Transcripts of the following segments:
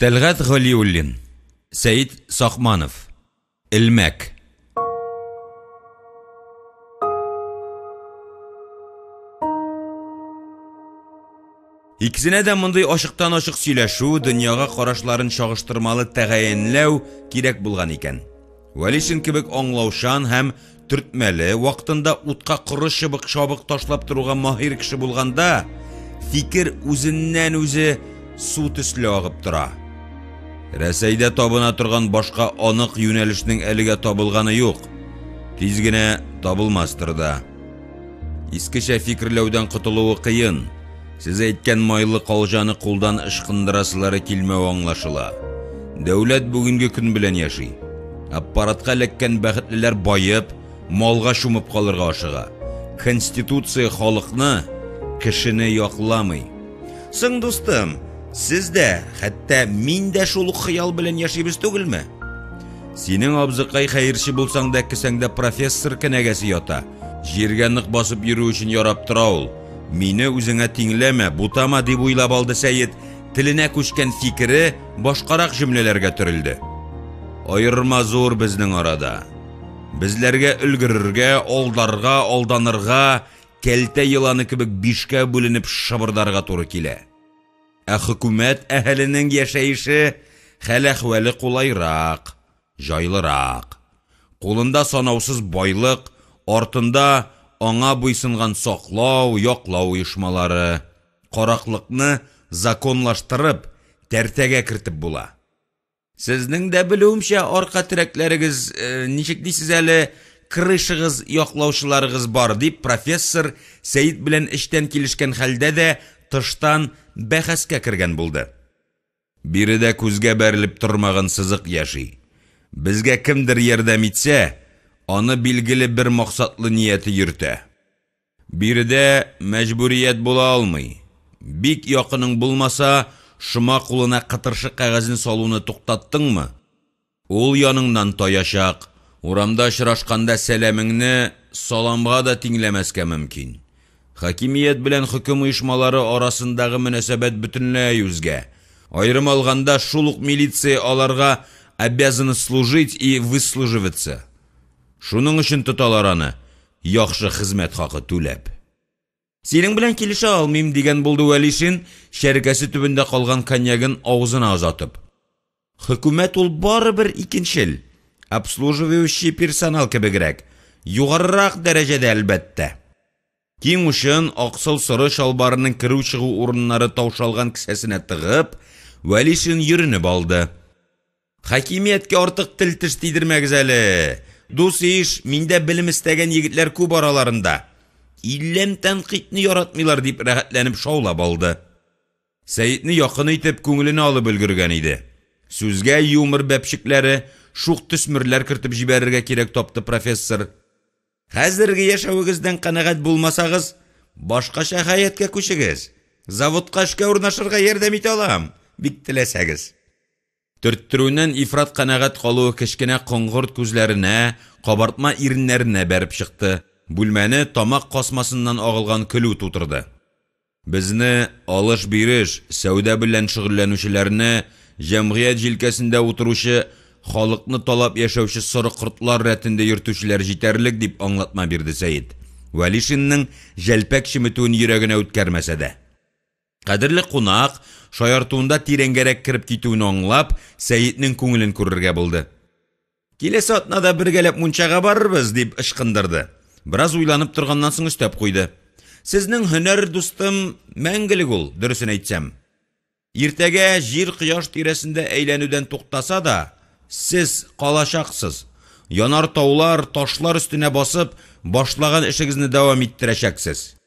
Тәлгать Галиуллин, Сәет Сакманов. Элмәк. Икесенә дә мондый ачыктан-ачык сөйләшү, дөньяга карашларын чагыштырмалы тәгаенләү кирәк булган икән. Вәлишин кебек аңлаучан һәм төртмәле, вакытында утка коры чыбык-чабык ташлап торуга маһир кеше булганда, фикер үзеннән-үзе су төсле агып тора. Рәсәйдә табына торган башка анык юнәлешнең әлегә табылганы юк. Тиз генә табылмастыр да. Искечә фикерләүдән котылуы кыен. Сез әйткән майлы калҗаны кулдан ычкындырасылары килмәве аңлашыла. Дәүләт бүгенге көн белән яши. Аппаратка эләккән бәхетлеләр баеп, малга чумып калырга ашыга. Конституция халыкны, кешене якламый. Соң, дустым, сез дә, хәтта мин дә шул ук хыял белән яшибез түгелме? Синең, абзыкай, хәерче булсаң да, кесәңдә профессор кенәгәсе ята. Җиргә нык басып йөрү өчен ярап тора ул. Мине үзеңә тиңләмә, бутама, дип уйлап алды Сәет. Теленә күчкән фикере башкарак җөмләләргә төрелде. Аерма зур безнең арада. Безләргә өлгерергә, алдарга, алданырга, кәлтә еланы кебек бишкә бүленеп шыбырдарга туры килә. Ә хөкүмәт әһеленең яшәеше, хәл-әхвәле кулайрак. Җайлырак. Кулында санаусыз байлык, артында аңа буйсынган саклау, яклау оешмалары. Караклыкны законлаштырып, тәртәгә кертеп була. Сезнең дә белүемчә, арка терәкләрегез, ничек дисез әле, крышыгыз, яклаучыларыгыз бар, дип профессор Сәет белән эчтән килешкән хәлдә дә тыштан бәхәскә кергән булды. Биредә күзгә бәрелеп тормаган сызык яши. Безгә кемдер ярдәм итсә, аны билгеле бер максатлы нияте йөртә. Биредә мәҗбүрият була алмый. Бик якының булмаса, шома кулына кытыршы кәгазен салуны туктаттыңмы, Ул яныңнан таячак, урамда очрашканда сәламеңне саламга да тиңләмәскә мөмкин. Хакимият белән хөкем оешмалары арасындагы мөнәсәбәт бөтенләй үзгә. Аерым алганда, шул ук милиция аларга обязана служить и выслуживаться. Шуның өчен тоталар аны, яхшы хезмәт хакы түләп. Синең белән килешә алмыйм, дигән булды Вәлишин, чәркәсе төбендә калган коньягын авызына озатып. Хөкүмәт ул барыбер икенчел, обслуживающий персонал кебегрәк, югарырак дәрәҗәдә, әлбәттә. Киң учын аксыл-соры чалбарының керү-чыгу урыннары таушалган кесәсенә тыгып, Вәлишин йөренеп алды. Хакимияткә артык тел-теш тидермәгез әле! Дус-иш, миндә белем эстәгән егетләр күп араларында. Илләм тәнкыйтьне яратмыйлар, дип рәхәтләнеп шаулап алды. Сәетне якын итеп, күңеленә алып өлгергән иде. Сүзгә юмор бәпчекләре, шук төсмерләр кертеп җибәрергә кирәк тапты профессор. Хәзерге яшәвегездән канәгать булмасагыз, башкача хәятка күчегез. Заводка эшкә урнашырга ярдәм итә алам, бик теләсәгез. Төрттерүеннән ифрат канәгать калуы кечкенә коңгырт күзләренә, кабартма иреннәренә бәреп чыкты, бүлмәне тамак касмасыннан агылган көлү тутырды. Безне, алыш-биреш, сәүдә белән шөгыльләнүчеләрне, җәмгыять җилкәсендә утыручы, халыкны талап яшәүче сорыкортлар рәтендә йөртүчеләр җитәрлек, дип аңлатма бирде Сәет, Вәлишинның җәлпәк чеметүен йөрәгенә үткәрмәсә дә. Кадерле кунак, шаяртуында тирәнгәрәк кереп китүен аңлап, Сәетнең күңелен күрергә булды. Киләсе атнада бергәләп мунчага барырбыз, дип ычкындырды. Бераз уйланып торганнан соң өстәп куйды. Сезнең һөнәр, дустым, мәңгелек ул, дөресен әйтсәм. Иртәгә җир кояш тирәсендә әйләнүдән туктаса да, сез калачаксыз. Янар таулар, ташлар өстенә басып, башлаган эшегезне дәвам иттерәчәксез.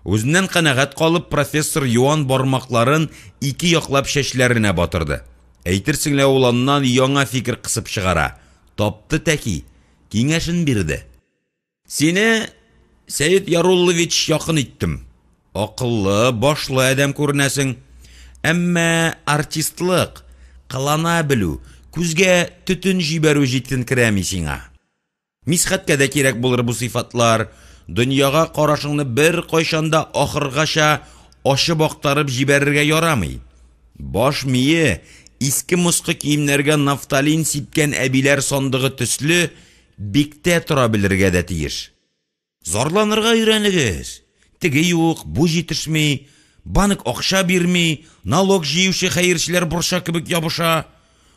Үзеннән канәгать калып, профессор юан бармакларын ике яклап чәчләренә батырды. Әйтерсең лә ул аннан яңа фикер кысып чыгара. Тапты тәки. Киңәшен бирде. Сине, Сәет Яруллович, якын иттем. Акыллы, башлы адәм күренәсең. Әмма артистлык, кылана белү, күзгә төтен җибәрү җитенкерәми сиңа. Мисхәткә дә кирәк булыр бу сыйфатлар. Дөньяга карашыңны беркайчан да ахыргача ачып-актарып җибәрергә ярамый. Баш мие иске-москы киемнәргә нафталин сипкән әбиләр сандыгы төсле биктә тора белергә дә тиеш. Зарланырга өйрәнегез! Теге юк, бу җитешми, банк акча бирми, налог җыючы хәерчеләр борча кебек ябыша.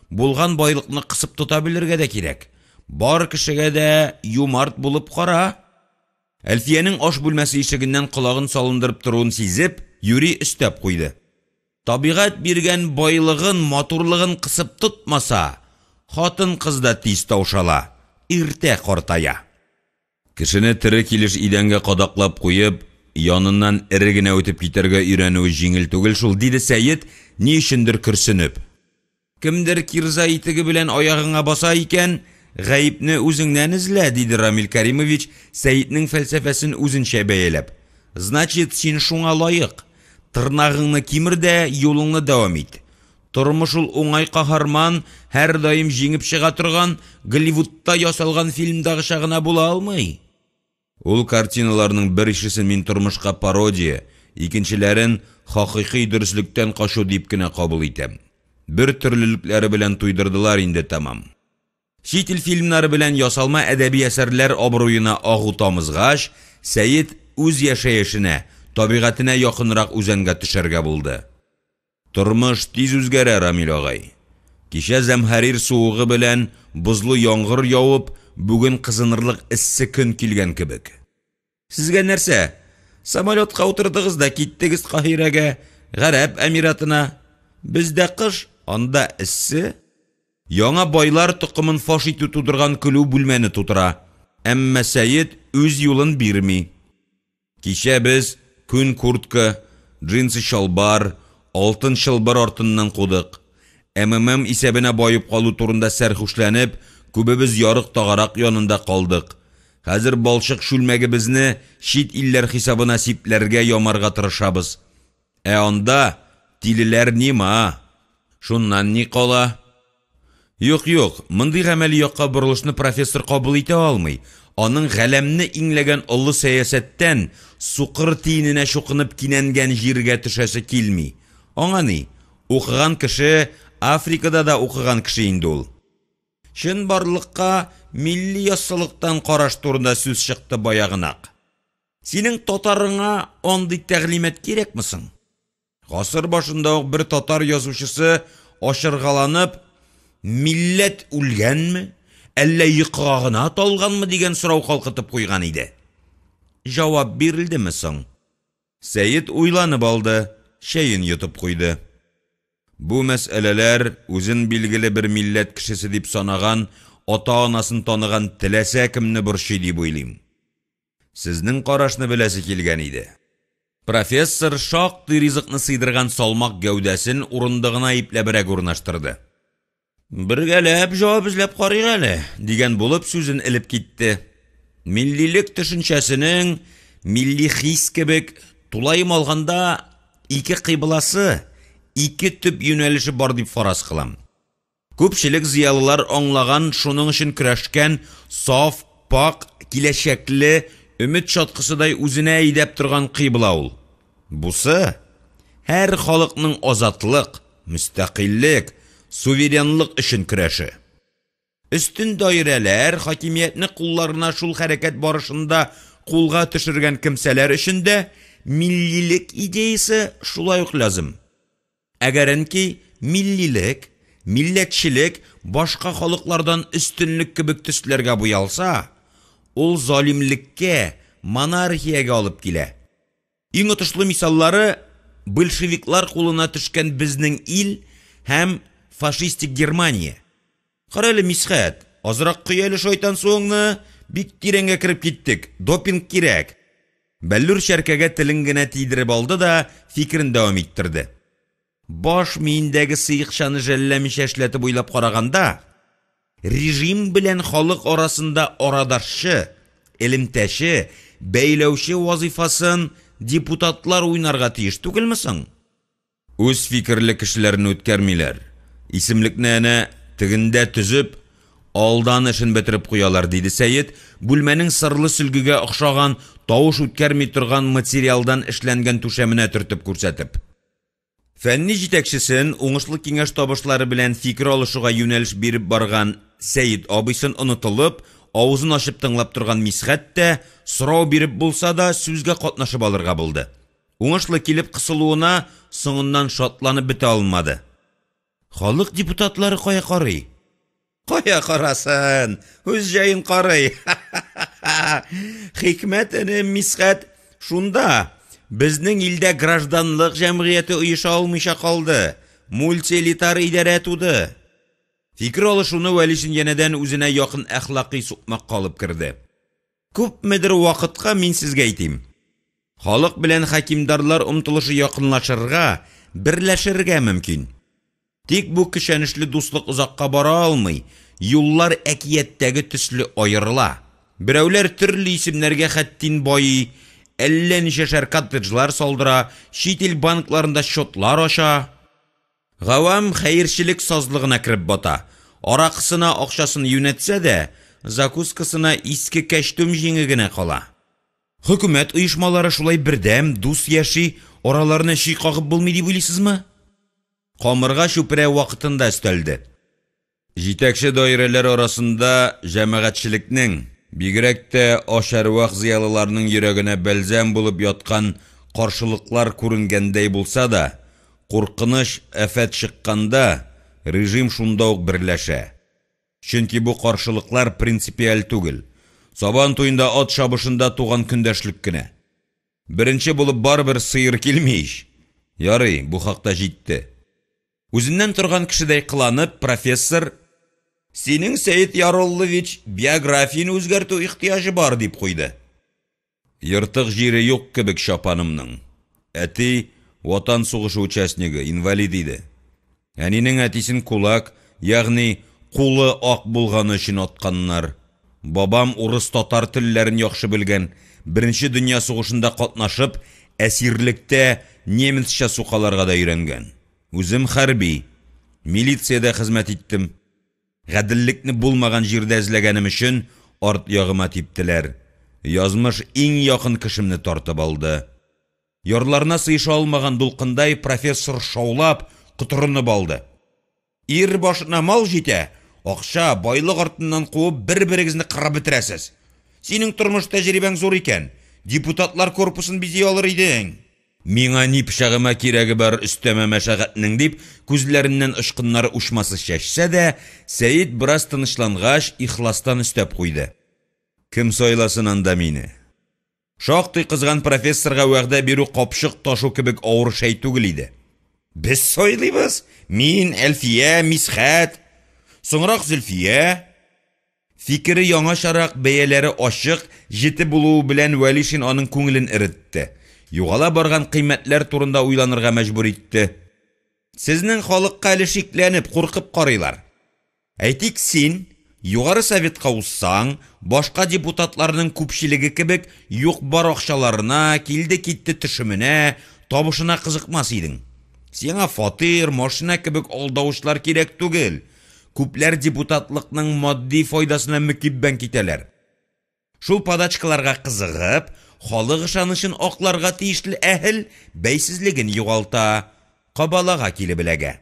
Булган байлыкны кысып тота белергә дә кирәк. Бар кешегә дә юмарт булып кара! Әлфиянең аш бүлмәсе ишегеннән колагын салындырып торуын сизеп, юри өстәп куйды. Табигать биргән байлыгын, матурлыгын кысып тотмаса, хатын-кыз да тиз таушала, иртә картая. Кешене тере килеш идәнгә кадаклап куеп, яныннан эре генә үтеп китәргә өйрәнүе җиңел түгел шул, диде Сәет, ни өчендер көрсенеп. Кемдер кирза итеге белән аягыңа баса икән, гаепне үзеңнән эзлә, диде Рамил Кәримович, Сәетнең фәлсәфәсен үзенчә бәяләп. Значит, син шуңа лаек. Тырнагыңны кимер дә, юлыңны дәвам ит. Тормыш ул уңай каһарман, һәрдаим җиңеп чыга торган, Голливудта ясалган фильмдагыча гына була алмый. Ул картиналарның бер ишесен мин тормышка пародия, икенчеләрен хакыйкый дөреслектән качу дип кенә кабул итәм. Бер төрлелекләре белән туйдырдылар инде тәмам. Чит ил фильмнары белән ясалма әдәби әсәрләр абруена агу тамызгач, Сәет үз яшәешенә, табигатенә якынрак үзәнгә төшәргә булды. Тормыш тиз үзгәрә, Рамил агай. Кичә зәмһәрир суыгы белән бозлы яңгыр явып, бүген кызынырлык эссе көн килгән кебек. Сезгә нәрсә, самолетка утырдыгыз да киттегез Каһирәгә, Гарәп Әмиратына. Бездә кыш, анда эссе. Яңа байлар токымын фаш итү тудырган көлү бүлмәне тутыра. Әмма Сәет үз юлын бирми. Кичә без күн куртка, джинсы чалбар, алтын чылбыр артыннан кудык. МММ исәбенә баеп калу турында сәрхушләнеп, күбебез ярык тагарак янында калдык. Хәзер балчык чүлмәгебезне чит илләр хисабына сипләргә, ямарга тырышабыз. Ә анда тилеләр нима! Шуннан ни кала? Юк-юк, мондый гамәли якка борылышны профессор кабул итә алмый. Аның галәмне иңләгән олы сәясәттән сукыр тиененә чукынып кинәнгән җиргә төшәсе килми. Аңа ни, укыган кеше Африкада да укыган кеше инде ул. Чынбарлыкка милли яссылыктан караш турында сүз чыкты баягынак. Синең татарыңа андый тәгълимат кирәкме соң? Гасыр башында ук бер татар язучысы ачыргаланып, милләт үлгәнме, әллә йокыга гына талганмы дигән сорау калкытып куйган иде. Җавап бирелдеме соң? Сәет уйланып алды, чәен йотып куйды. Бу мәсьәләләр үзен билгеле бер милләт кешесе дип санаган, ата-анасын таныган теләсә кемне борчый дип уйлыйм. Сезнең карашны беләсе килгән иде. Профессор шактый ризыкны сыйдырган салмак гәүдәсен урындыгына ипләбрәк урнаштырды. Бергәләп җавап эзләп карыйк әле, дигән булып сүзен элеп китте. Миллилек төшенчәсенең, милли хис кебек, тулаем алганда, ике кыйбласы, ике төп юнәлеше бар дип фараз кылам. Күпчелек зыялылар аңлаган, шуның өчен көрәшкән саф, пакь, киләчәкле, өмет чаткысыдай үзенә әйдәп торган кыйбла ул. Бусы, һәр халыкның азатлык, мөстәкыйльлек, суверенлык өчен көрәше. Өстен даирәләр хакимиятне кулларына шул хәрәкәт барышында кулга төшергән кемсәләр өчен дә миллилек идеясе шулай ук лязем. Әгәренки миллилек, милләтчелек башка халыклардан өстенлек кебек төсләргә буялса, ул залимлеккә, монархиягә алып килә. Иң отышлы мисаллары, большевиклар кулына төшкән безнең ил һәм фашистик Германия. Карале, Мисхәт, азрак кой әле шайтан суыңны, бик тирәнгә кереп киттек, допинг кирәк. Бәллүр чәркәгә телен генә тидереп алды да фикерен дәвам иттерде. Баш миендәге сыекчаны жәлләмичә эшләтеп уйлап караганда, режим белән халык арасында арадашчы, элемтәче, бәйләүче вазыйфасын депутатлар уйнарга тиеш түгелме соң? Үз фикерле кешеләрне үткәрмиләр. Исемлекне әнә тегендә төзеп, алдан эшен бетереп куялар, диде Сәет, бүлмәнең сырлы сөлгегә охшаган, тавыш үткәрми торган материалдан эшләнгән түшәменә төртеп күрсәтеп. Фәнни җитәкчесен уңышлы киңәш-табышлары белән фикер алышуга юнәлеш биреп барган Сәет абыйсын онытылып, авызын ачып тыңлап торган Мисхәт тә, сорау биреп булса да, сүзгә катнашып алырга булды. Уңышлы килеп кысылуына соңыннан шатланып бетә алмады. Халык депутатлары кая карый? Кая карасын, үз җаен карый. Хикмәт энем Мисхәт шунда, безнең илдә гражданлык җәмгыяте оеша алмыйча калды, мультиэлитар идарә туды. Фикер алышуны Вәлишин янәдән үзенә якын әхлакый сукмакка алып керде. Күпмедер вакытка мин сезгә әйтим, халык белән хакимдарлар омтылышы якынлашырга, берләшергә мөмкин. Тик бу көчәнешле дуслык озакка бара алмый, юллар әкияттәге төсле аерыла. Берәүләр төрле исемнәргә хәттин байый, әллә ничәшәр коттеджлар салдыра, чит ил банкларында счетлар ача. Гавам хәерчелек сазлыгына кереп бата, аракысына акчасын юнәтсә дә, закускасына иске кәчтүм җиңе генә кала. Хөкүмәт оешмалары шулай бердәм, дус яши, араларына чөй кагып булмый дип уйлыйсызмы? Камырга чүпрә вакытында өстәлде. Җитәкче даирәләр арасында җәмәгатьчелекнең, бигрәк тә ач-әрвах зыялыларның йөрәгенә бәлзәм булып яткан каршылыклар күренгәндәй булса да, куркыныч афәт чыкканда, режим шунда ук берләшә. Чөнки бу каршылыклар принципиаль түгел, Сабан туенда ат чабышында туган көндәшлек кенә. Беренче булып барыбер сыер килми ич. Ярый, бу хакта җитте. Үзеннән торган кешедәй кыланып, профессор, Синең, Сәет Яруллович, биографияне үзгәртү ихтыяҗы бар, дип куйды. Ертык җире юк кебек чапанымның. Әти, Ватан сугышы участнигы, инвалид иде. Әнинең әтисен кулак, ягъни кулы ак булганы өчен атканнар. Бабам урыс-татар телләрен яхшы белгән, Беренче дөнья сугышында катнашып, әсирлектә немецча сукаларга да өйрәнгән. Үзем хәрби. Милициядә хезмәт иттем. Гаделлекне булмаган җирдә эзләгәнем өчен арт ягыма типтеләр. Язмыш иң якын кешемне тартып алды. Ярларына сыеша алмаган дулкындай профессор шаулап, котырынып алды. Ир башына мал җитә, акча, байлык артыннан куып бер-берегезне кырып бетерәсез. Синең тормыш тәҗрибәң зур икән, депутатлар корпусын бизи алыр идең. Миңа ни пычагыма кирәге бар өстәмә мәшәкатьнең, дип, күзләреннән очкыннар учмасы чәчсә дә, Сәет бераз тынычлангач, ихластан өстәп куйды. Кем сайласын анда мине? Шактый кызган профессорга вәгъдә бирү капчык ташу кебек авыр шәй түгел иде. Без сайлыйбыз! Мин, Әлфия, Мисхәт. Соңрак Зөлфия. Фикере яңачарак, бәяләре ачык, җете булуы белән Вәлишин аның күңелен эретте. Югала барган кыйммәтләр турында уйланырга мәҗбүр итте. Сезнең халыкка әле шикләнеп, куркып карыйлар. Әйтик, син, Югары Советка узсаң, башка депутатларның күпчелеге кебек юк-бар акчаларына, килде-китте төшеменә, табышына кызыкмас идең. Сиңа фатир, машина кебек алдаучылар кирәк түгел. Күпләр депутатлыкның матди файдасына мөкиббән китәләр. Шул подачкаларга кызыгып, халык ышанычын акларга тиешле әһел бәйсезлеген югалта, кабалага килеп эләгә.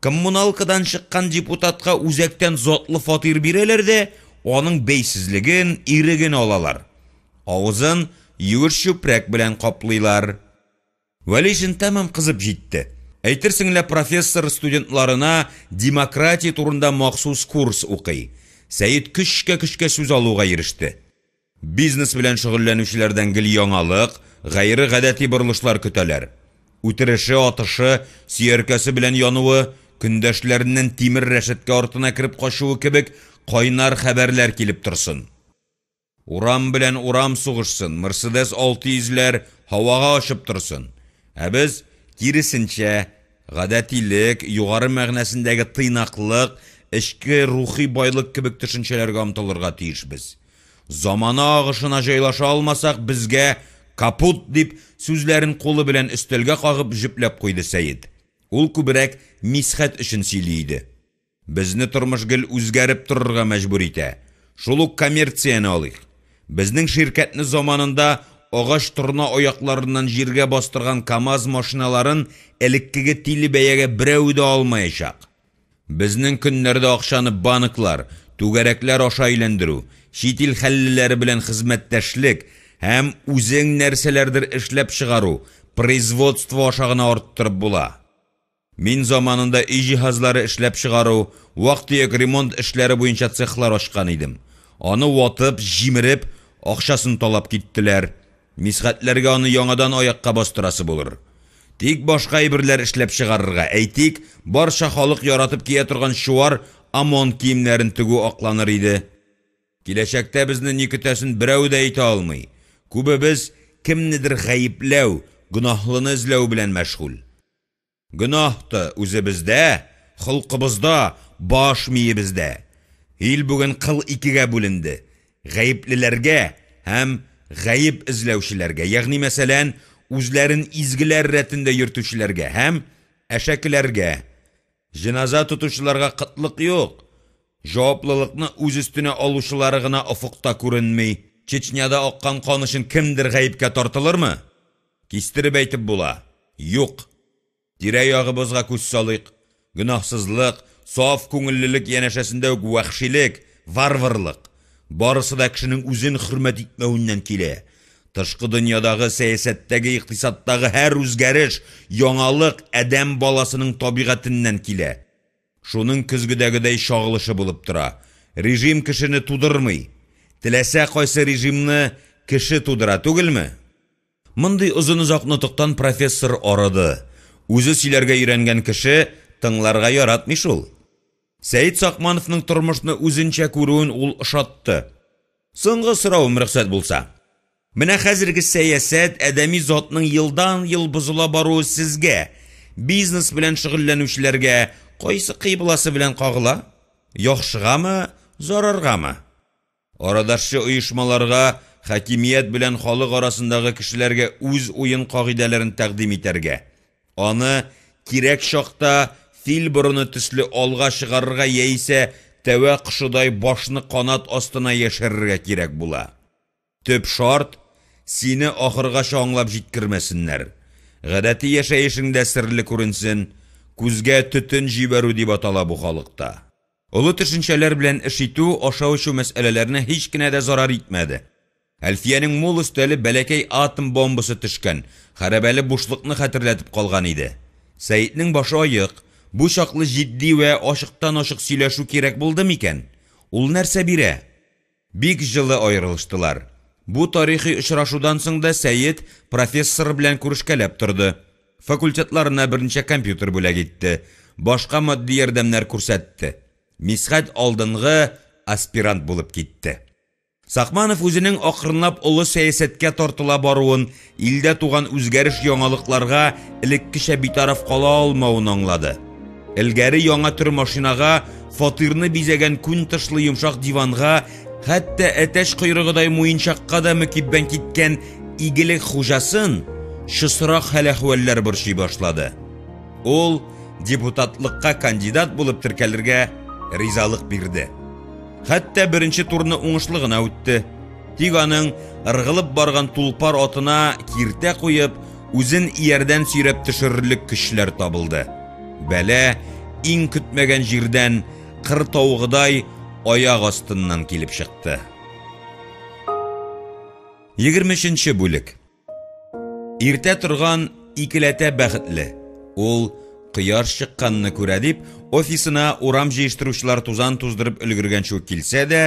Коммуналкадан чыккан депутатка үзәктән затлы фатир бирәләр дә, аның бәйсезлеген, иреген алалар. Авызын юеш чүпрәк белән каплыйлар. Вәлишин тәмам кызып җитте. Әйтерсең лә профессор студентларына демократия турында махсус курс укый. Сәет көчкә-көчкә сүз алуга иреште. Бизнес белән шөгыльләнүчеләрдән гел яңалык, гайре гадәти борылышлар көтәләр. Үтереше, атышы, сөяркәсе белән януы, көндәшләреннән тимер рәшәткә артына кереп качуы кебек кайнар хәбәрләр килеп торсын. Урам белән урам сугышсын, Мерседес 600 ләр һавага очып торсын. Ә без, киресенчә, гадәтилек, югары мәгънәсендәге тыйнаклык, эчке рухи байлык кебек төшенчәләргә омтылырга тиешбез. Замана агышына җайлаша алмасак, безгә капут, дип, сүзләрен кулы белән өстәлгә кагып җөпләп куйды Сәет. Ул күбрәк Мисхәт өчен сөйли иде. Безне тормыш гел үзгәреп торырга мәҗбүр итә. Шул ук коммерцияне алыйк. Безнең ширкәтне заманында агач торна аякларыннан җиргә бастырган КАМАЗ машиналарын элеккеге тиле бәягә берәү дә алмаячак. Безнең көннәрдә акчаны банклар, түгәрәкләр аша әйләндерү, чит ил хәллеләре белән хезмәттәшлек һәм үзең нәрсәләрдер эшләп чыгару, производство аша гына арттырып була. Мин заманында өй җиһазлары эшләп чыгару, вак-төяк ремонт эшләре буенча цехлар ачкан идем. Аны ватып, җимереп, акчасын талап киттеләр. Мисхәтләргә аны яңадан аякка бастырасы булыр. Тик башка әйберләр эшләп чыгарырга, әйтик, барча халык яратып кия торган чуар ОМОН киемнәрен тегү акланыр иде. Киләчәктә безне ни көтәсен берәү дә әйтә алмый. Күбебез кемнедер гаепләү, гөнаһлыны эзләү белән мәшгуль. Гөнаһ та үзебездә, холкыбызда, баш миебездә. Ил бүген кыл икегә бүленде, гаеплеләргә һәм гаеп эзләүчеләргә, ягъни мәсәлән, үзләрен изгеләр рәтендә йөртүчеләргә һәм әшәкеләргә. Җеназа тотучыларга кытлык юк, җаваплылыкны үз өстенә алучылары гына офыкта күренми. Чечняда аккан кан өчен кемдер гаепкә тартылырмы? Кистереп әйтеп була, юк. Тирә-ягыбызга күз салыйк. Гөнаһсызлык, саф күңеллелек янәшәсендә үк вәхшилек, варварлык. Барысы да кешенең үзен хөрмәт итмәвеннән килә. Тышкы дөньядагы, сәясәттәге, икътисадтагы һәр үзгәреш, яңалык адәм баласының табигатеннән килә. Шуның көзгедәгедәй чагылышы булып тора. Режим кешене тудырмый. Теләсә кайсы режимны кеше тудыра түгелме? Мондый озын-озак нотыктан профессор арыды. Үзе сөйләргә өйрәнгән кеше тыңларга яратмый шул. Сәет Сакмановның тормышны үзенчә күрүен ул ошатты. Соңгы соравым рөхсәт булса. Менә хәзерге сәясәт, адәми затның елдан-ел бозыла баруы сезгә, бизнес белән шөгыльләнүчеләргә кайсы кыйбласы белән кагыла? Яхшыгамы, зараргамы? Арадашчы оешмаларга хакимият белән халык арасындагы кешеләргә үз уен кагыйдәләрен тәкъдим итәргә, аны кирәк чакта фил борыны төсле алга чыгарырга яисә тәвә кошыдай башны канат астына яшерергә кирәк була. Төп шарт, сине ахыргача аңлап җиткермәсеннәр. Гадәти яшәешең дә серле күренсен, күзгә төтен җибәрү дип атала бу халыкта. Олы төшенчәләр белән эш итү ашау-эчү мәсьәләләренә һич кенә дә зарар итмәде. Әлфиянең мул өстәле бәләкәй атом бомбасы төшкән, хәрабәле бушлыкны хәтерләтеп калган иде. Сәетнең башы аек, бу чаклы җитди вә ачыктан-ачык сөйләшү кирәк булды микән? Ул нәрсә бирә? Бик җылы аерылыштылар. Бу тарихи очрашудан соң да Сәет профессор белән күрешкәләп торды. Факультетларына берничә компьютер бүләк итте, башка матди ярдәмнәр күрсәтте. Мисхәт алдынгы аспирант булып китте. Сакманов үзенең акрынлап олы сәясәткә тартыла баруын, илдә туган үзгәреш-яңалыкларга элеккечә битараф кала алмавын аңлады. Элгәре яңа төр машинага, фатирны бизәгән күн тышлы йомшак диванга, хәтта әтәч койрыгыдай муенчакка да мөкиббән киткән игелек хуҗасын чысрак хәл-әхвәлләр борчый башлады. Ул депутатлыкка кандидат булып теркәлергә ризалык бирде. Хәтта беренче турны уңышлы гына үтте. Тик аның ыргылып барган тулпар атына киртә куеп, үзен иярдән сөйрәп төшерерлек көчләр табылды. Бәла иң көтмәгән җирдән, кыр тавыгыдай, аяк астыннан килеп чыкты. 23 бүлек. Иртә торган икеләтә бәхетле. Ул кояш чыкканны күрә дип, офисына урам җыештыручылар тузан туздырып өлгергәнче үк килсә дә,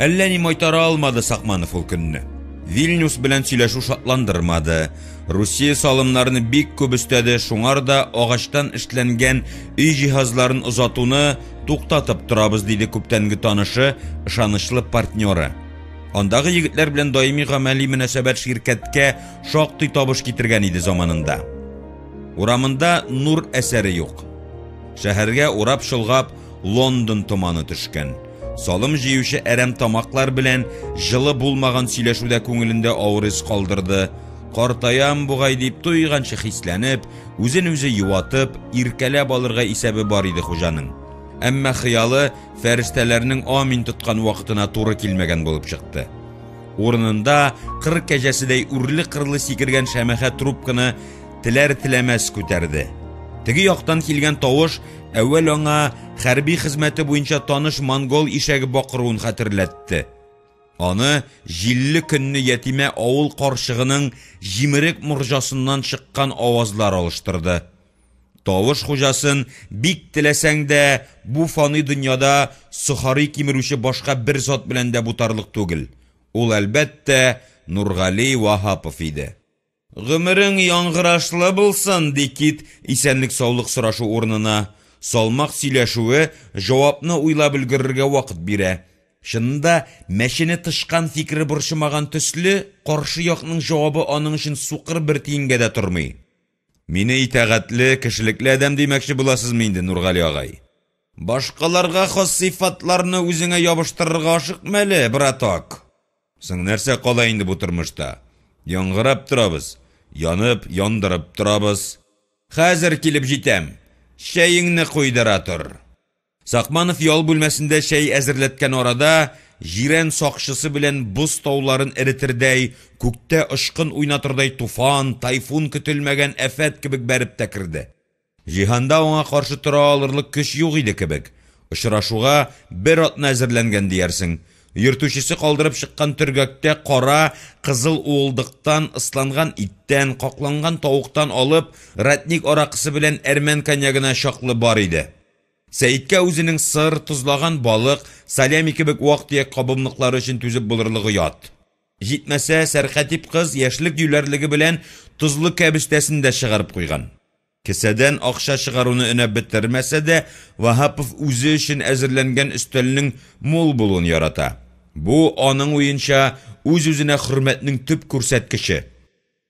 әллә ни майтара алмады Сакманов ул көнне. Вильнюс белән сөйләшү шатландырмады. Русия салымнарны бик күп өстәде, шуңар да агачтан эшләнгән өй җиһазларын озатуны туктатып торабыз, диде күптәнге танышы, ышанычлы партнеры. Андагы егетләр белән даими гамәли мөнәсәбәт ширкәткә шактый табыш китергән иде заманында. Урамында нур әсәре юк. Шәһәргә урап-чолгап Лондон томаны төшкән. Салым җыючы әрәм тамаклар белән җылы булмаган сөйләшү дә күңелендә авыр эз калдырды. Картаям бугай дип туйганчы хисләнеп, үзен-үзе юатып, иркәләп алырга исәбе бар иде хуҗаның. Әмма хыялы фәрештәләрнең амин тоткан вакытына туры килмәгән булып чыкты. Урынында кыр кәҗәседәй үрле-кырлы сикергән шәмәхә трубканы теләр-теләмәс күтәрде. Теге яктан килгән тавыш әүвәл аңа хәрби хезмәте буенча таныш монгол ишәге бакыруын хәтерләтте. Аны җилле көнне ятимә авыл карчыгының җимерек морҗасыннан чыккан авазлар алыштырды. Тавыш хуҗасын бик теләсәң дә, бу фани дөньяда сохари кимерүче башка бер зат белән дә бутарлык түгел. Ул, әлбәттә, Нургали Ваһапов иде. Гомерең яңгырашлы булсын, ди Кит, исәнлек-саулык сорашу урынына. Салмак сөйләшүе җавапны уйлап өлгерергә вакыт бирә. Чынында, мәчене тычкан фикере борчымаган төсле, каршы якның җавабы аның өчен сукыр бер тиенгә дә тормый. Мине итагатьле, кешелекле адәм димәкче буласызмы инде, Нургали агай? Башкаларга хас сыйфатларны үзеңә ябыштырырга ашыкма әле, браток. Соң нәрсә кала инде бу тормышта? Яңгырап торабыз, янып, яндырып торабыз. Хәзер килеп җитәм, чәеңне куйдыра тор. Сакманов ял бүлмәсендә чәй әзерләткән арада, җирән сакчысы белән боз тауларын эретердәй, күктә очкын уйнатырдай туфан, тайфун көтелмәгән афәт кебек бәреп тә керде. Җиһанда аңа каршы тора алырлык көч юк иде кебек. Очрашуга бер атна әзерләнгән диярсең. Йөртүчесе калдырып чыккан төргәктә кара, кызыл уылдыктан, ысланган иттән, какланган тавыктан алып, ратник аракысы белән әрмән коньягына чаклы бар иде. Сәеткә үзенең сыр, тозлаган балык, салями кебек вак-төяк кабымлыклары өчен түзеп булырлык оят. Җитмәсә, сәркатип кыз яшьлек юләрлеге белән тозлы кәбестәсен дә чыгарып куйган. Кесәдән акча чыгаруны өнәп бетермәсә дә, Ваһапов үзе өчен әзерләнгән өстәлнең мул булуын ярата. Бу, аның уенча, үз-үзенә хөрмәтнең төп күрсәткече.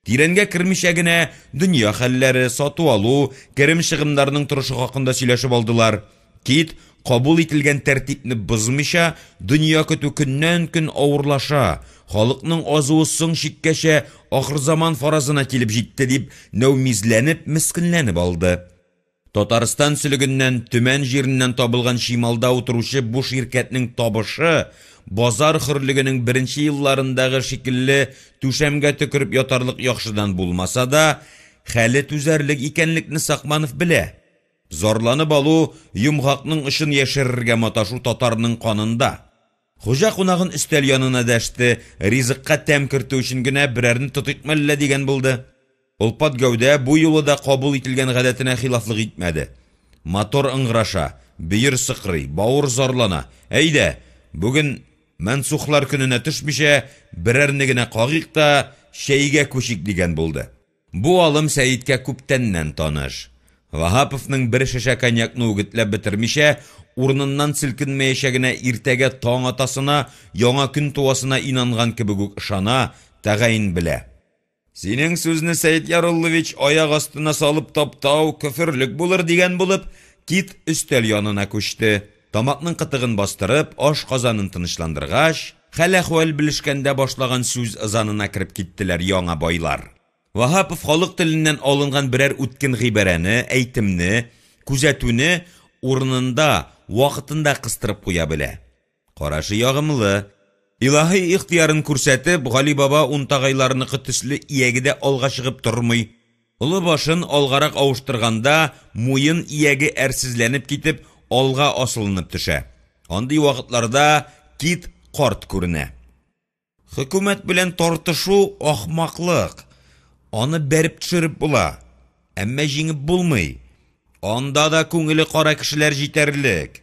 Тирәнгә кермичә генә дөнья хәлләре, сату-алу, керем-чыгымнарның торышы хакында сөйләшеп алдылар. Кит, кабул ителгән тәртипне бозмыйча, дөнья көтү көннән-көн авырлаша, халыкның азуы соң чиккәчә ахырзаман фаразына килеп җитте, дип нәүмизләнеп, мескенләнеп алды. Татарстан сөлегеннән, Төмән җиреннән табылган чималда утыручы бу ширкәтнең табышы, базар хөрлегенең беренче елларындагы шикелле түшәмгә төкереп ятарлык яхшыдан булмаса да, хәле түзәрлек икәнлекне Сакманов белә. Зарланып алу, йомгакның очын яшерергә маташу татарның канында. Хуҗа кунагын өстәл янына дәште, ризыкка тәм кертү өчен генә берәрне тотыйкмы әллә дигән булды. Олпат гәүдә бу юлы да кабул ителгән гадәтенә хилафлык итмәде. Мотор ыңгыраша, бөер сыкрый, бавыр зарлана. Әйдә, бүген мәнсухлар көненә төшмичә, берәрне генә кагыйк та, чәйгә күчик дигән булды. Бу алым Сәеткә күптәннән таныш. Ваһаповның бер шешә коньякны үгетләп бетермичә, урыныннан селкенмәячәгенә иртәгә таң атасына, яңа көн туасына инанган кебек үк ышана, тәгаен белә. Синең сүзне, Сәет Яруллович, аяк астына салып таптау көферлек булыр, дигән булып, Кит өстәл янына күчте. Тамакның кытыгын бастырып, ашказанын тынычландыргач, хәл-әхвәл белешкәндә башлаган сүз ызанына кереп киттеләр яңа байлар. Ваһапов халык теленнән алынган берәр үткен гыйбарәне, әйтемне, күзәтүне урынында, вакытында кыстырып куя белә. Карашы ягымлы. Илаһи ихтыярын күрсәтеп, Гали баба унтагайларыныкы төсле ияге дә алга чыгып тормый. Олы башын алгарак авыштырганда, муен ияге әрсезләнеп китеп, алга асылынып төшә. Андый вакытларда кит карт күренә. Хөкүмәт белән тартышу, ахмаклык. Аны бәреп төшереп була, әмма җиңеп булмый. Анда да күңеле кара кешеләр җитәрлек.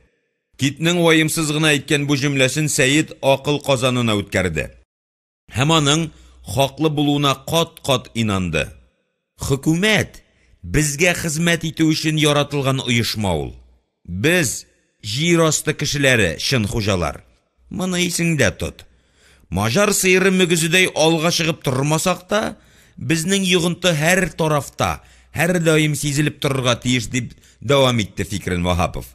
Китнең ваемсыз гына әйткән бу җөмләсен Сәет акыл казанына үткәрде. Һәм аның хаклы булуына кат-кат инанды. Хөкүмәт, безгә хезмәт итү өчен яратылган оешма ул. Без, җир асты кешеләре, чын хуҗалар. Моны исеңдә тот. Маҗар сыеры мөгезедәй алга чыгып тормасак та, безнең йогынты һәр тарафта, һәрдаим сизелеп торырга тиеш, дип дәвам итте фикерен Ваһапов.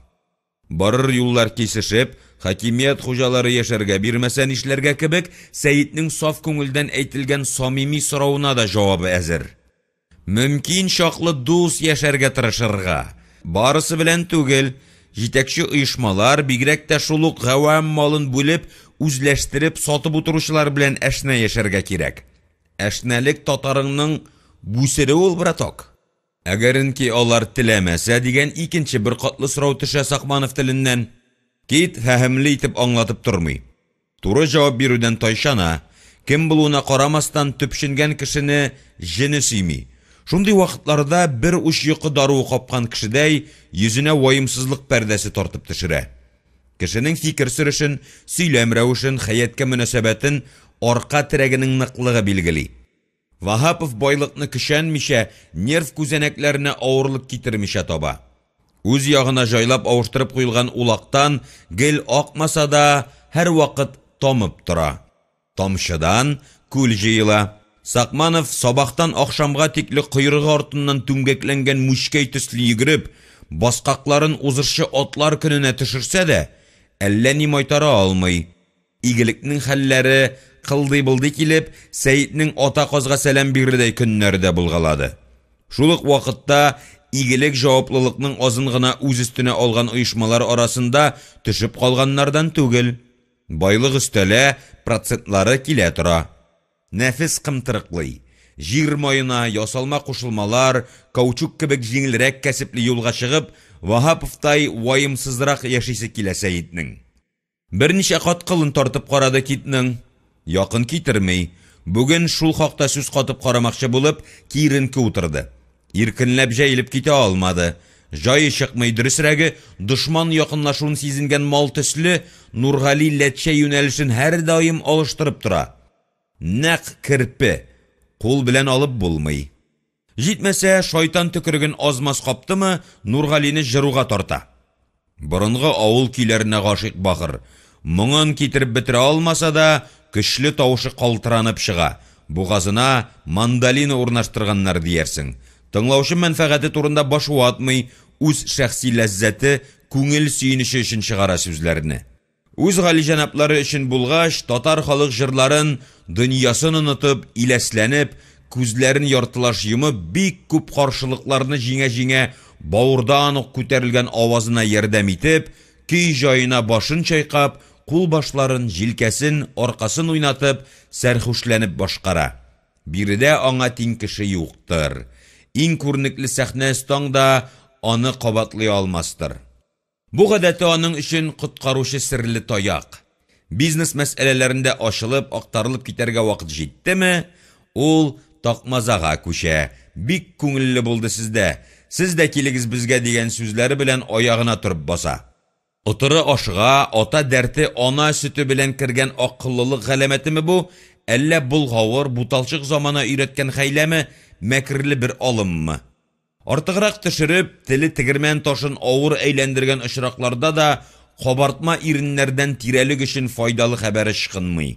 Барыр юллар кисешеп, хакимият хуҗалары яшәргә бирмәсә нишләргә кебек, Сәетнең саф күңелдән әйтелгән самими соравына да җавабы әзер. Мөмкин чаклы дус яшәргә тырышырга. Барысы белән түгел. Җитәкче оешмалар, бигрәк тә шул ук гавам малын бүлеп, үзләштереп, сатып утыручылар белән әшнә яшәргә кирәк. Әшнәлек татарыңның бүсере ул, браток. Әгәренки алар теләмәсә, дигән икенче бер катлы сорау төшә Сакманов теленнән. Кит фәһемле итеп аңлатып тормый. Туры җавап бирүдән тайчана, кем булуына карамастан, төпченгән кешене җене сөйми. Шундый вакытларда бер уч йокы даруы капкан кешедәй, йөзенә ваемсызлык пәрдәсе тартып төшерә. Кешенең фикер сөрешен, сөйләм рәвешен, хәятка мөнәсәбәтен арка терәгенең ныклыгы билгели. Ваһапов байлыкны көчәнмичә, нерв күзәнәкләренә авырлык китермичә таба. Үз ягына җайлап авыштырып куелган улактан гел акмаса да, һәрвакыт тамып тора. Тамчыдан күл җыела. Сакманов сабахтан ахшамга тикле койрыгы артыннан түмгәкләнгән мүчкәй төсле йөгереп, баскакларын узышчы атлар көненә төшерсә дә, әллә ни майтара алмый. Игелекнең хәлләре кылдый-былдый килеп, Сәетнең ата казга сәлам бирердәй көннәре дә булгалады. Шул ук вакытта Игелек җаваплылыкның азын гына үз өстенә алган оешмалар арасында төшеп калганнардан түгел. Байлык өстәлә, процентлары килә тора. Нәфес кымтырыклый. Җир маена, ясалма кушылмалар, каучук кебек җиңелрәк кәсепле юлга чыгып, Ваһаповтай ваемсызрак яшисе килә Сәетнең. Берничә кат кылын тартып карады китның. Якын китерми. Бүген шул хакта сүз катып карамакчы булып, киеренке утырды. Иркенләп җәелеп китә алмады. Җае чыкмый, дөресрәге, дошман якынлашуын сизенгән мал төсле, Нургали ләтчә юнәлешен һәрдаим алыштырып тора. Нәкъ керпе, кул белән алып булмый. Җитмәсә, шайтан төкереген аз-маз каптымы, Нургалине җыруга тарта. Борынгы авыл көйләренә гашыйк бахыр. Моңын китереп бетерә алмаса да, көчле тавышы калтыранып чыга, бугазына мандолина урнаштырганнар диярсең. Тыңлаучы мәнфәгате турында баш ватмый, үз шәхси ләззәте, күңел сөенече өчен чыгара сүзләрне. Үз галиҗәнаплары өчен булгач, татар халык җырларын, дөньясын онытып, иләсләнеп, күзләрен яртылаш йомып, бик күп каршылыкларны җиңә-җиңә, бавырдан ук күтәрелгән авазына ярдәм итеп, көй җаена башын чайкап, кулбашларын, җилкәсен, аркасын уйнатып, сәрхүшләнеп башкара. Биредә аңа тиң кеше юктыр. Иң күренекле сәхнә остаң да аны кабатлый алмастыр. Бу гадәте аның өчен коткаручы серле таяк. Бизнес мәсьәләләрендә ачылып, актарылып китәргә вакыт җиттеме, ул такмазага күчә, бик күңелле булды сездә, сез дә килегез безгә дигән сүзләре белән аягына торып баса. Отыры ашыга, ата дәрте ана сөте белән кергән акыллылык галәмәтеме бу, әллә болгавыр, буталчык замана өйрәткән хәйләме, мәкерле бер алыммы? Артыграк төшереп, теле тегермән ташын авыр әйләндергән очракларда да кабартма иреннәрдән тирәлек өчен файдалы хәбәр ычкынмый.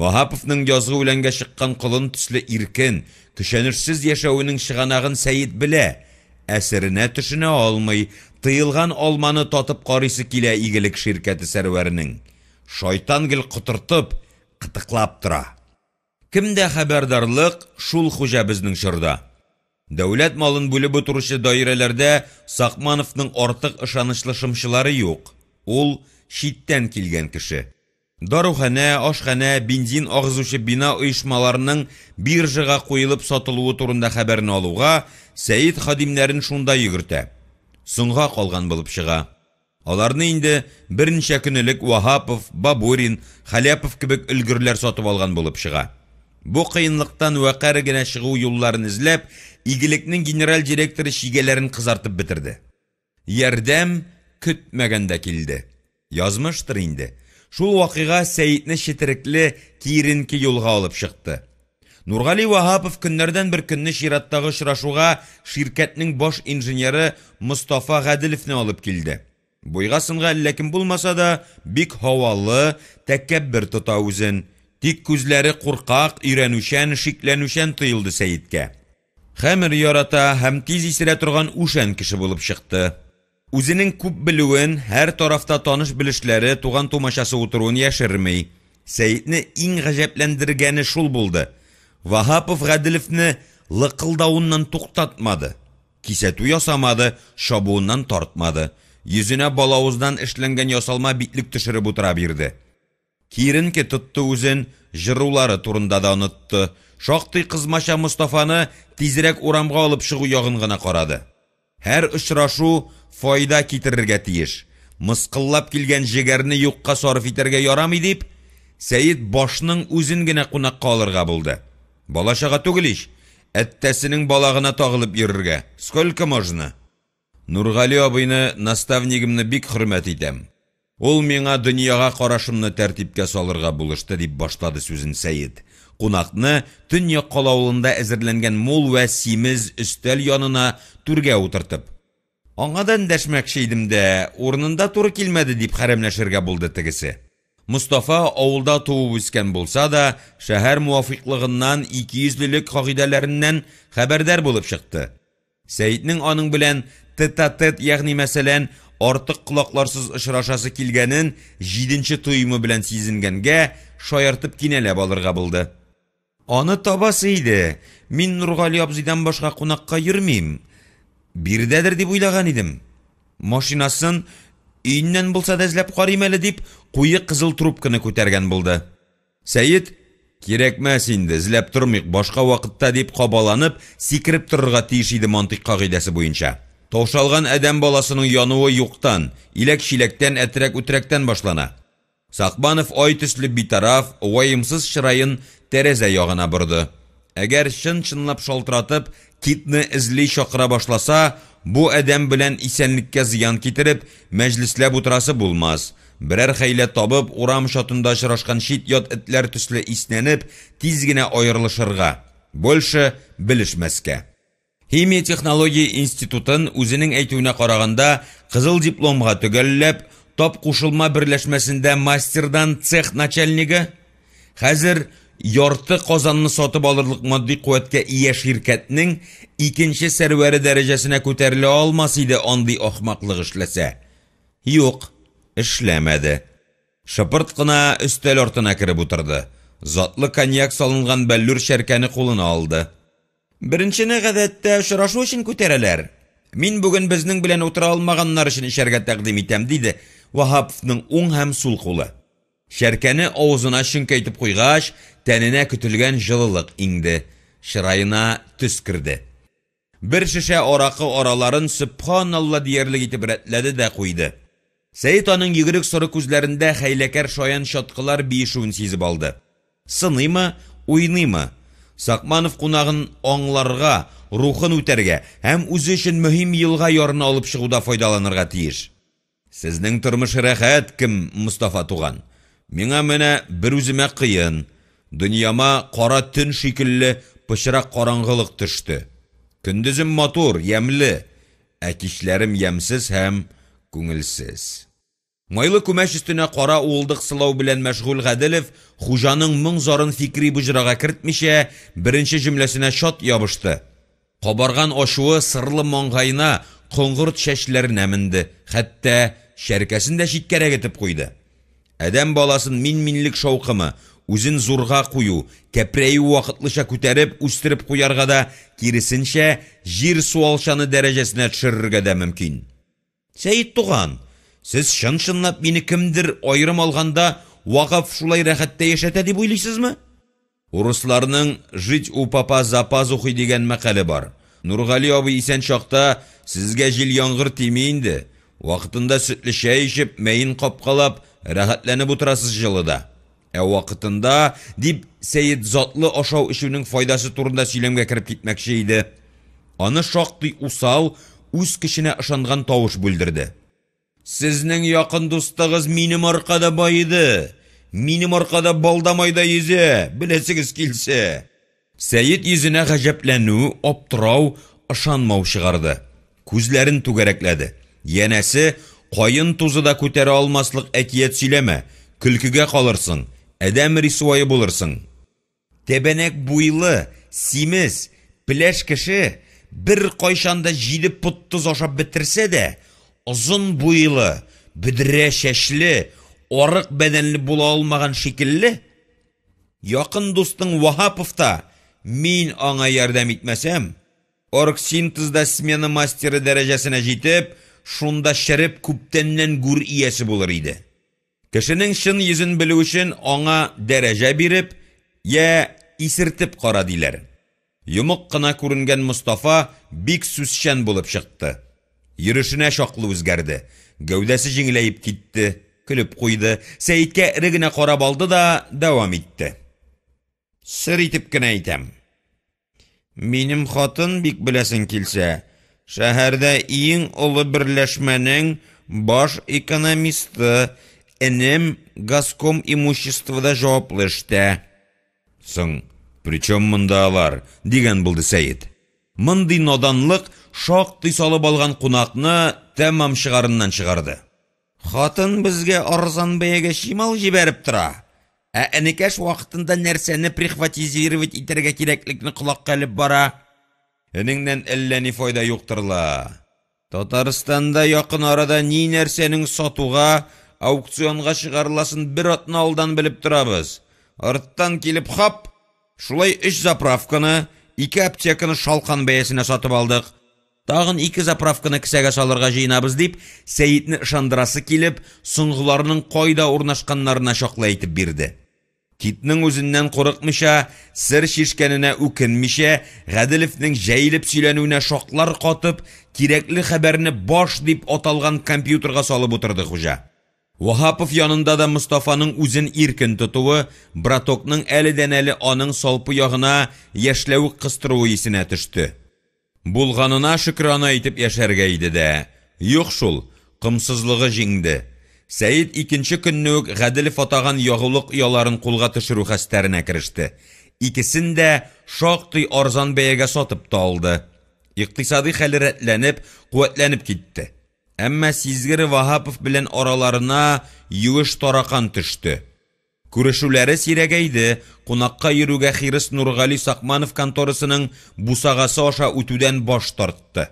Ваһаповның язгы үләнгә чыккан колын төсле иркен, көчәнешсез яшәвенең чыганагын Сәет белә, ә серенә төшенә алмый, тыелган алманы татып карыйсы килә Игелек ширкәте сәрвәренең. Шайтан гел котыртып, кытыклап тора. Кемдә хәбәрдарлык, шул хуҗа безнең чорда. Дәүләт малын бүлеп утыручы даирәләрдә Сакмановның артык ышанычлы шымчылары юк, ул, читтән килгән кеше. Даруханә, ашханә, бензин агызучы бина оешмаларының биржага куелып сатылуы турында хәбәрне алуга, Сәет хадимнәрен шунда йөгертә. Соңга калган булып чыга. Аларны инде берничә көн элек Ваһапов, Бабурин, Халяпов кебек өлгерләр сатып алган булып чыга. Бу кыенлыктан вәкарь генә чыгу юлларын эзләп, Игелекнең генераль директоры чигәләрен кызартып бетерде. Ярдәм көтмәгәндә килде. Язмыштыр инде. Шул вакыйга Сәетне четерекле, киеренке юлга алып чыкты. Нургали Ваһапов көннәрдән бер көнне чираттагы очрашуга ширкәтнең баш инженеры Мостафа Гаделевне алып килде. Буйга-сынга әллә кем булмаса да, бик һавалы, тәкәббер тота үзен. Тик күзләре куркак, өйрәнүчән, шикләнүчән тоелды Сәеткә. Хәмер ярата һәм тиз исерә торган үшән кеше булып чыкты. Үзенең күп белүен, һәр тарафта таныш-белешләре, туган-тумачасы утыруын яшерми. Сәетне иң гаҗәпләндергәне шул булды, Ваһапов Гаделевне лыкылдавыннан туктатмады, кисәтү ясамады, чабуыннан тартмады, йөзенә балавыздан эшләнгән ясалма битлек төшереп утыра бирде. Киеренке тотты үзен, җырулары турында да онытты, шактый кызмача Мостафаны тизрәк урамга алып чыгу ягын гына карады. Һәр очрашу файда китерергә тиеш, мыскыллап килгән җегәрне юкка сарыф итәргә ярамый дип, Сәет башның үзен генә кунакка алырга булды. Бала-чага түгел ич, әттәсенең балагына тагылып йөрергә, сколько можно? Нургали абыйны, наставнигымны бик хөрмәт итәм. Ул миңа дөньяга карашымны тәртипкә салырга булышты, дип башлады сүзен Сәет, кунакны Төньяк Кала авылында әзерләнгән мул вә симез өстәл янына түргә утыртып. Аңа да эндәшмәкче идем дә, урынында туры килмәде, дип хәрәмләшергә булды тегесе. Мостафа авылда туып үскән булса да, шәһәр муафыйклыгыннан, икейөзлелек кагыйдәләреннән хәбәрдар булып чыкты. Сәетнең аның белән тет-а-тет, ягъни мәсәлән, артык колакларсыз очрашасы килгәнен җиденче тоемы белән сизенгәнгә, шаяртып кинәләп алырга булды. Аны табасы иде, мин Нургали абзыйдан башка кунакка йөрмим. Биредәдер дип уйлаган идем. Машинасын өеннән булса да эзләп карыйм әле, дип, куе кызыл трубканы күтәргән булды. Сәет, кирәкмәс инде, эзләп тормыйк, башка вакытта, дип кабаланып, сикереп торырга тиеш иде мантыйк кагыйдәсе буенча. Таушалган адәм баласының януы юктан, иләк-чиләктән, әтрәк-үтрәктән башлана. Сакбанов ай төсле битараф, ваемсыз чыраен тәрәзә ягына борды. Әгәр чын-чынлап шалтыратып, китны эзли чакыра башласа, бу адәм белән исәнлеккә зыян китереп, мәҗлесләп утырасы булмас. Берәр хәйлә табып, урам чатында очрашкан чит-ят этләр төсле иснәнеп, тиз генә аерылышырга, больше белешмәскә. Химия-технология институтын, үзенең әйтүенә караганда, кызыл дипломга төгәлләп, тап кушылма берләшмәсендә мастердан цех начальнигы, хәзер ярты Казанны сатып алырлык матди куәткә ия ширкәтнең икенче сәрвәре дәрәҗәсенә күтәрелә алмас иде андый ахмаклык эшләсә. Юк, эшләмәде. Шыпырт кына өстәл артына кереп утырды. Затлы коньяк салынган бәллүр чәркәне кулына алды. Беренчене гадәттә очрашу өчен күтәрәләр. Мин бүген безнең белән утыра алмаганнар өчен эчәргә тәкъдим итәм, диде Ваһаповның уң һәм сул кулы. Чәркәне авызына чөңкәйтеп куйгач, тәненә көтелгән җылылык иңде, чыраена төс керде. Бер шешә аракы араларын сөбханалла диярлек итеп рәтләде дә куйды. Сәет аның йөгерек соры күзләрендә хәйләкәр шаян чаткылар биешүен сизеп алды. Сыныймы, уйныймы? Сакманов кунагын аңларга, рухын үтәргә һәм үзе өчен мөһим елга ярына алып чыгуда файдаланырга тиеш. Сезнең тормыш рәхәт, кем, Мостафа туган. Миңа менә берүземә кыен. Дөньяма кара төн шикелле пычрак караңгылык төште. Көндезем матур, ямьле, ә кичләрем ямьсез һәм күңелсез. Майлы күмәч өстенә кара уылдык сылау белән мәшгуль Гаделев хуҗаның моң-зарын фикри боҗрага кертмичә, беренче җөмләсенә чат ябышты. Кабарган ачуы сырлы маңгаена, коңгырт чәчләренә менде, хәтта чәркәсен дә читкәрәк этеп куйды. Адәм баласын мин-минлек шаукымы, үзен зурга кую, кәпрәю вакытлыча күтәреп, үстереп куярга да, киресенчә, җир суалчаны дәрәҗәсенә төшерергә дә мөмкин. Сәет туган, сез чын-чынлап мине кемдер, аерым алганда, Вакыф шулай рәхәттә яшәтә дип уйлыйсызмы? Урысларның «жить у попа за пазухой» дигән мәкале бар. Нургали абый исән чакта сезгә җил-яңгыр тими инде. Вакытында сөтле чәй эчеп, мәен капкалап, рәхәтләнеп утырасыз җылыда. Ә вакытында, дип, Сәет затлы ашау-эчүнең файдасы турында сөйләмгә кереп китмәкче иде. Аны шактый усал, үз көченә ышанган тавыш бүлдерде. Сезнең якын дустыгыз минем аркада баеды! Минем аркада балда-майда йөзә, беләсегез килсә! Сәет йөзенә гаҗәпләнү, аптырау, ышанмау чыгарды. Күзләрен түгәрәкләде. Янәсе, каен тузы да күтәрә алмаслык әкият сөйләмә, көлкегә калырсың, адәм рисвае булырсың. Тәбәнәк буйлы, симез, пеләш кеше беркайчан да җиде пот тоз ашап бетерсә дә, озын буйлы, бөдрә чәчле, арык бәдәнле була алмаган шикелле, якын дустың Ваһапов та, мин аңа ярдәм итмәсәм, оргсинтезда смена мастеры дәрәҗәсенә җитеп, шунда череп күптәннән гүр иясе булыр иде. Кешенең чын йөзен белү өчен аңа дәрәҗә биреп, я исертеп кара, диләр. Йомык кына күренгән Мостафа бик сүзчән булып чыкты. Йөрешенә чаклы үзгәрде, гәүдәсе җиңеләеп китте, көлеп куйды, Сәеткә эре генә карап алды да дәвам итте. Сер итеп кенә әйтәм. Минем хатын, бик беләсең килсә, шәһәрдә иң олы берләшмәнең баш экономисты, энем Газком имуществода җаваплы эштә. Соң, причем монда алар? дигән булды Сәет. Мондый наданлык шактый салып алган кунакны тәмам чыгарыннан чыгарды. Хатын безгә арзан бәягә чимал җибәреп тора. Ә энекәш вакытында нәрсәне прихватизировать итәргә кирәклекне колакка элеп бара. Энеңнән әллә ни файда юктыр ла. Татарстанда якын арада ни нәрсәнең сатуга, аукционга чыгарыласын бер атна алдан белеп торабыз. Арттан килеп хап! Шулай өч заправканы, ике аптеканы шалкан бәясенә сатып алдык. Тагын ике заправканы кесәгә салырга җыенабыз, дип, Сәетне ышандырасы килеп, соңгыларының кайда урнашканнарына чаклы әйтеп бирде. Китның үзеннән курыкмыйча, сер чишкәненә үкенмичә, Гаделевнең җәелеп сөйләнүенә шаклар катып, кирәкле хәбәрне баш дип аталган компьютерга салып утырды хуҗа. Ваһапов янында да Мостафаның үзен иркен тотуы, братокның әледән-әле аның салпы ягына яшьләвек кыстыруы исенә төште. Булганына шөкрана итеп яшәргә иде дә, юк шул, комсызлыгы җиңде. Сәет икенче көнне үк Гаделев атаган ягулык ояларын кулга төшерү хәстәренә кереште. Икесен дә шактый арзан бәягә сатып та алды. Икътисадый хәле рәтләнеп, куәтләнеп китте. Әмма сизгер Ваһапов белән араларына юеш таракан төште. Күрешүләре сирәгәйде, кунакка йөрүгә хирыс Нургали Сакманов конторасының бусагасы аша үтүдән баш тартты.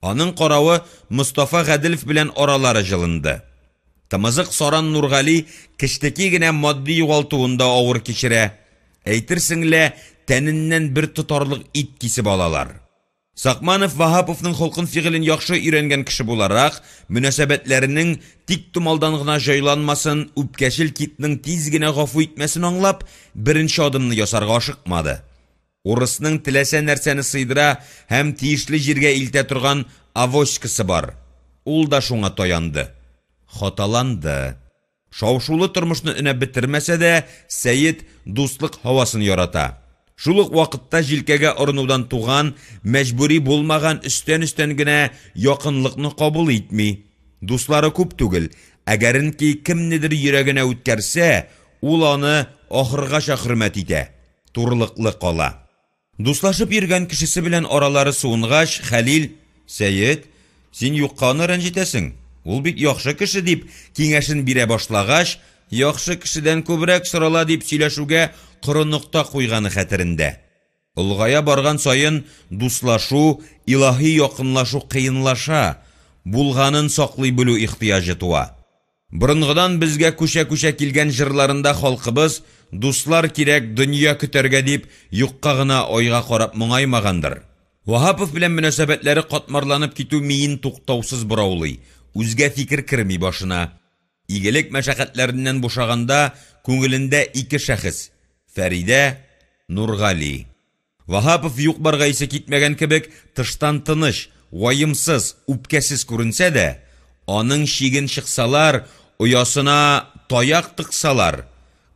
Аның каравы Мостафа Гаделев белән аралары җылынды. Тымызык саран Нургали кечтеки генә матди югалтуын да авыр кичерә. Әйтерсең лә, тәненнән бер тотарлык ит кисеп алалар. Сакманов Ваһаповның холкын-фигылен яхшы өйрәнгән кеше буларак, мөнәсәбәтләренең тиктомалдан гына җайланмасын, үпкәчел Китның тиз генә гафу итмәсен аңлап, беренче адымны ясарга ашыкмады. Урысның теләсә нәрсәне сыйдыра һәм тиешле җиргә илтә торган авоськасы бар. Ул да шуңа таянды. Хаталанды. Шау-шулы тормышны өнәп бетермәсә дә, Сәет дуслык һавасын ярата. Шул ук вакытта җилкәгә орынудан туган, мәҗбүри булмаган өстән-өстән генә якынлыкны кабул итми. Дуслары күп түгел, әгәренки кемнедер йөрәгенә үткәрсә, ул аны ахыргача хөрмәт итә, турылыклы кала. Дуслашып йөргән кешесе белән аралары суынгач, Хәлил, Сәет, син юкка аны рәнҗетәсең, ул бит яхшы кеше, дип киңәшен бирә башлагач, яхшы кешедән күбрәк сорала дип сөйләшүгә коры нокта куйганы хәтерендә. Олыгая барган саен дуслашу, илаһи якынлашу кыенлаша, булганын саклый белү ихтыяҗы туа. Борынгыдан безгә күчә-күчә килгән җырларында халкыбыз, Дуслар кирәк дөнья көтәргә дип, юкка гына айга карап моңаймагандыр. Ваһапов белән мөнәсәбәтләре катмарланып китү миен туктаусыз бораулый, үзгә фикер керми башына. Игелек мәшәкатьләреннән бушаганда күңелендә ике шәхес, Фәридә, Нургали. Ваһапов юк-барга исе китмәгән кебек, тыштан тыныч, ваемсыз, үпкәсез күренсә дә, аның чиген чыксалар, оясына таяк тыксалар,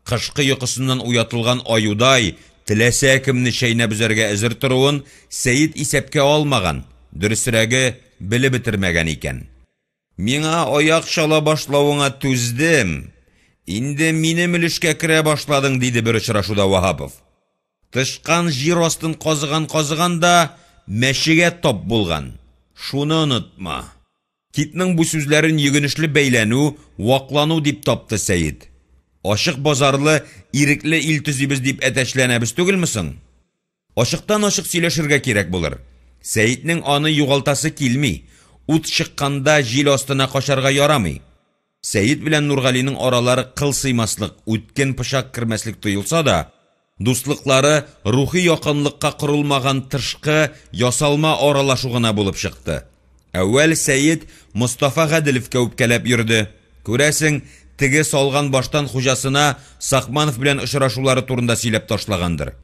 кышкы йокысыннан уятылган аюдай, теләсә кемне чәйнәп өзәргә әзер торуын Сәет исәпкә алмаган, дөресрәге, белеп бетермәгән икән. Миңа аяк чала башлавыңа түздем, инде минем өлешкә керә башладың, диде бер очрашуда Ваһапов. Тычкан җир астын казыган-казыган да мәчегә тап булган. Шуны онытма. Китның бу сүзләрен йөгенешле бәйләнү, ваклану дип тапты Сәет. Ачык базарлы, ирекле ил төзибез дип әтәчләнәбез түгелме соң? Ачыктан-ачык сөйләшергә кирәк булыр. Сәетнең аны югалтасы килми. Ут чыкканда җил астына качарга ярамый. Сәет белән Нургалинең аралары кыл сыймаслык, үткен пычак кермәслек тоелса да, дуслыклары рухи якынлыкка корылмаган тышкы, ясалма аралашу гына булып чыкты. Әүвәл Сәет Мостафа Гаделевкә үпкәләп йөрде. Күрәсең, теге салган баштан хуҗасына Сакманов белән очрашулары турында сөйләп ташлагандыр.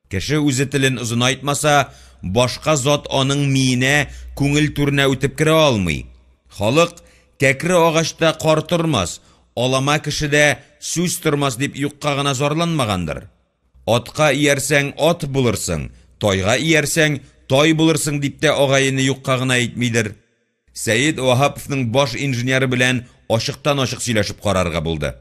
Кеше үзе телен озынайтмаса, башка зат аның миенә, күңел түренә үтеп керә алмый. Халык, кәкре агачта кар тормас, алама кешедә сүз тормас дип юкка гына зарланмагандыр. Атка иярсәң, ат булырсың, тайга иярсәң, тай булырсың дип тә агай-эне юкка гына әйтмидер. Сәет Ваһаповның баш инженеры белән ачыктан-ачык сөйләшеп карарга булды.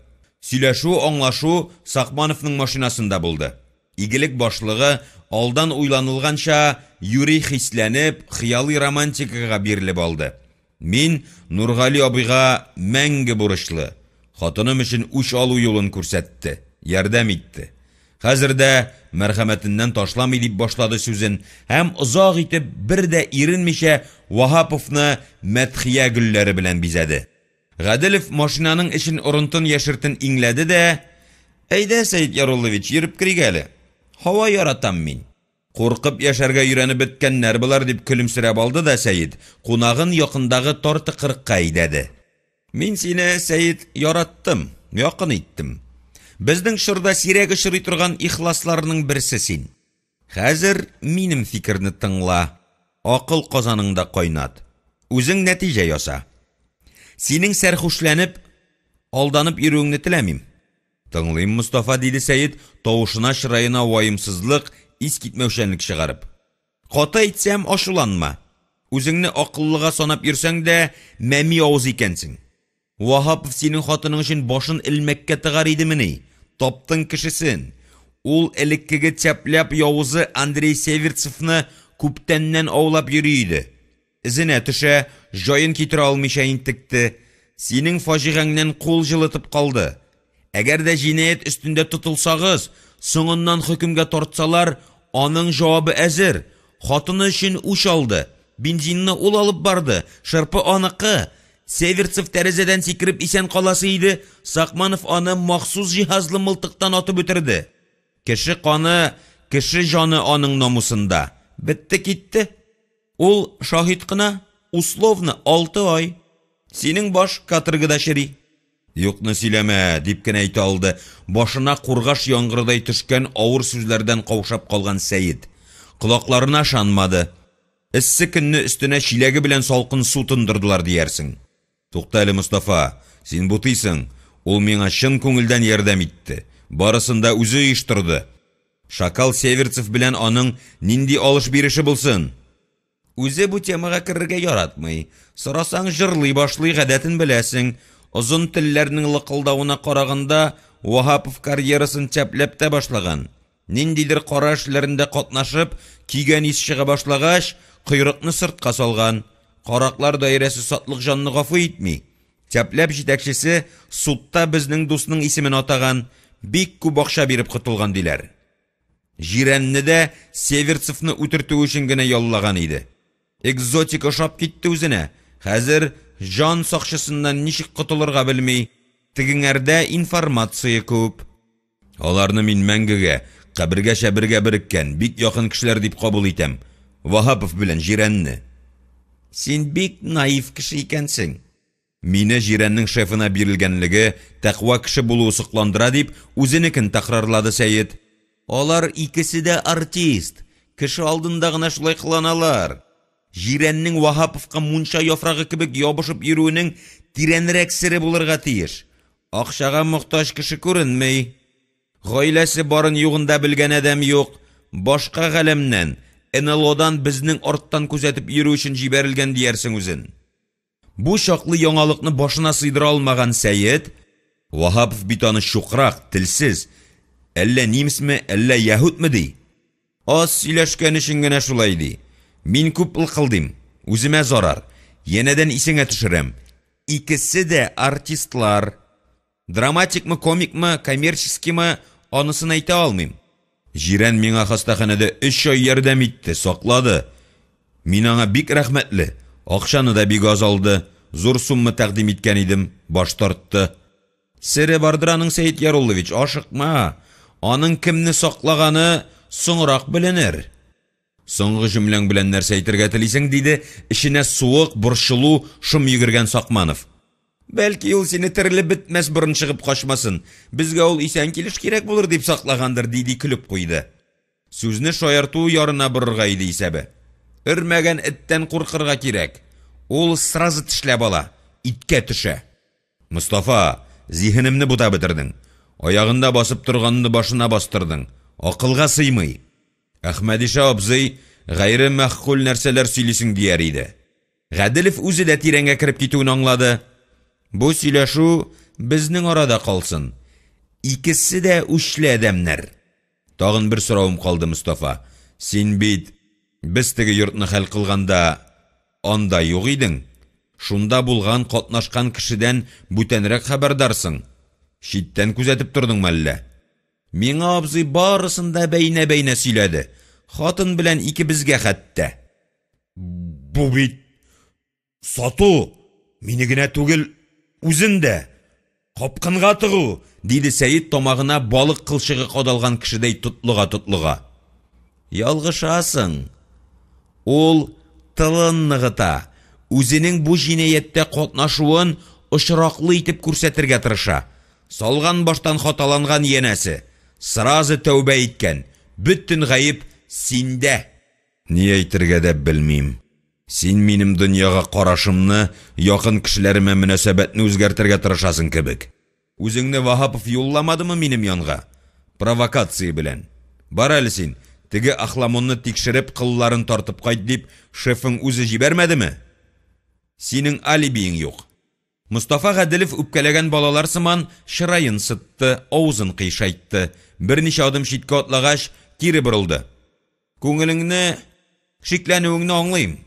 Сөйләшү, аңлашу Сакмановның машинасында булды. Игелек башлыгы, алдан уйланылганча, юри хисләнеп, хыялый романтикага бирелеп алды. Мин Нургали абыйга мәңге бурычлы. Хатыным өчен үч алу юлын күрсәтте, ярдәм итте. Хәзер дә мәрхәмәтеннән ташламый, дип башлады сүзен һәм озак итеп, бер дә иренмичә Ваһаповны мәдхия гөлләре белән бизәде. Гаделев машинаның эчен орынтын-яшертен иңләде дә, Әйдә, Сәет Яруллович, йөреп керик әле. Һава яратам мин. Куркып яшәргә өйрәнеп беткәннәр болар, дип көлемсерәп алды да Сәет, кунагын якындагы тар тыкрыкка әйдәде. Мин сине, Сәет, яраттым, якын иттем. Безнең чорда сирәк очрый торган ихласларның берсе син. Хәзер минем фикерне тыңла, акыл казаныңда кайнат. Үзең нәтиҗә яса. Синең сәрхушләнеп, алданып йөрүеңне теләмим. Тыңлыйм, Мостафа, диде Сәет, тавышына, чыраена ваемсызлык, искитмәүчәнлек чыгарып. Каты әйтсәм, ачуланма. Үзеңне акыллыга санап йөрсәң дә, мәми авыз икәнсең. Ваһапов синең хатының өчен башын элмәккә тыгар идемени? Таптың кешесен. Ул элеккеге тяп-ляп явызы Андрей Северцевны күптәннән аулап йөри иде. Эзенә төшә, җаен китерә алмыйча интекте. Синең фаҗигаңнән кул җылытып калды. Әгәр дә җинаять өстендә тотылсагыз, соңыннан хөкемгә тартсалар, аның җавабы әзер. Хатыны өчен үч алды. Бензинны ул алып барды, шырпы аныкы. Северцев тәрәзәдән сикереп исән каласы иде, Сакманов аны махсус җиһазлы мылтыктан атып үтерде. Кеше каны, кеше җаны аның намусында. Бетте-китте. Ул шаһит кына, условно алты ай. Синең баш каторгада чери. Юкны сөйләмә, дип кенә әйтә алды, башына кургаш яңгырдай төшкән авыр сүзләрдән каушап калган Сәет. Колакларына ышанмады. Эссе көнне өстенә чиләге белән салкын су тондырдылар диярсең. Тукта әле, Мостафа, син бутыйсың, ул миңа чын күңелдән ярдәм итте, барысын да үзе оештырды. Шакал Северцев белән аның нинди алыш-биреше булсын? Үзе бу темага керергә яратмый. Сорасаң, җырлый башлый, гадәтен беләсең. Озын телләрнең лыкылдавына караганда, Ваһапов карьерасын тәпләп тә башлаган. Ниндидер кара эшләрендә катнашып, көйгән ис чыга башлагач, койрыкны сыртка салган. Караклар даирәсе сатлык җанны гафу итми. Тәпләп җитәкчесе судта безнең дусның исемен атаган, бик күп акча биреп котылган, диләр. Җирәнне дә Северцевны үтертү өчен генә яллаган иде. Экзотика ошап китте үзенә, хәзер җан сакчысыннан ничек котылырга белми. Тегеңәрдә информация күп. Аларны мин мәңгегә, кабергәчә бергә береккән, бик якын кешеләр дип кабул итәм. Ваһапов белән Җирәнне. Син бик наив кеше икәнсең. Мине Җирәннең шефына бирелгәнлеге, тәкъва кеше булуы сокландыра, дип, үзенекен тәкрарлады Сәет. Алар икесе дә артист, кеше алдында гына шулай кыланалар. Җирәннең Ваһаповка мунча яфрагы кебек ябышып йөрүенең тирәнрәк сере булырга тиеш. Акчага мохтаҗ кеше күренми. Гаиләсе барын-югын да белгән адәм юк. Башка галәмнән, НЛОдан безнең арттан күзәтеп йөрү өчен җибәрелгән диярсең үзен. Бу чаклы яңалыкны башына сыйдыра алмаган Сәет, Ваһапов бит аны чукрак, телсез, әллә нимесме, әллә яһүдме ди. Аз сөйләшкән өчен генә шулай ди. Мин күп лыкылдыйм, үземә зарар. Янәдән исеңә төшерәм. Икесе дә артистлар. Драматикмы, комикмы, коммерческиймы, анысын әйтә алмыйм. Җирән миңа хастаханәдә өч ай ярдәм итте, саклады. Мин аңа бик рәхмәтле. Акчаны да бик аз алды. Зур сумма тәкъдим иткән идем, баш тартты. Сере бардыр аның, Сәет Яруллович, ашыкма. Аның кемне саклаганы соңрак беленер. Соңгы җөмләң белән нәрсә әйтергә телисең? диде эченә суык, борчылу, шом йөгергән Сакманов. Бәлки ул сине терелеп бетмәс борын чыгып качмасын, безгә ул исән килеш кирәк булыр дип саклагандыр, ди-ди көлеп куйды. Сүзне шаярту ярына борырга иде исәбе. Өрмәгән эттән куркырга кирәк. Ул сразу тешләп ала, иткә төшә. Мостафа, зиһенемне бутап бетердең. Аягында басып торганны башына бастырдың. Акылга сыймый. Әхмәдиша абзый, гайре мәгъкуль нәрсәләр сөйлисең дияр иде. Гаделев үзе дә тирәнгә кереп китүен аңлады. Бу сөйләшү безнең арада калсын. Икесе дә үчле адәмнәр. Тагын бер соравым калды, Мостафа. Син бит без теге йортны хәл кылганда анда юк идең. Шунда булган, катнашкан кешедән бүтәнрәк хәбәрдарсың. Читтән күзәтеп тордыңмы әллә? Миңа абзый барысын да бәйнә-бәйнә сөйләде. Хатын белән икебезгә хәтта. Бу бит сату! Мине генә түгел, үзен дә! Капкынга тыгу! диде Сәет тамагына балык кылчыгы кадалган кешедәй тотлыга-тотлыга. Ялгышасың. Ул тылын ныгыта, үзенең бу җинаятьтә катнашуын очраклы итеп күрсәтергә тырыша. Салган баштан хаталанган янәсе. Сразу тәүбә иткән. Бөтен гаеп синдә! Ни әйтергә дә белмим. Син минем дөньяга карашымны, якын кешеләремә мөнәсәбәтне үзгәртергә тырышасың кебек. Үзеңне Ваһапов юлламадымы минем янга? Провокация белән. Бар әле син, теге охламонны тикшереп, кылларын тартып кайт дип, шефың үзе җибәрмәдеме? Синең алибиең юк. Мостафа Гаделев үпкәләгән балалар сыман чыраен сытты, авызын кыйшайтты. Берничә адым читкә атлагач, кире борылды. Күңелеңне, шикләнүеңне аңлыйм.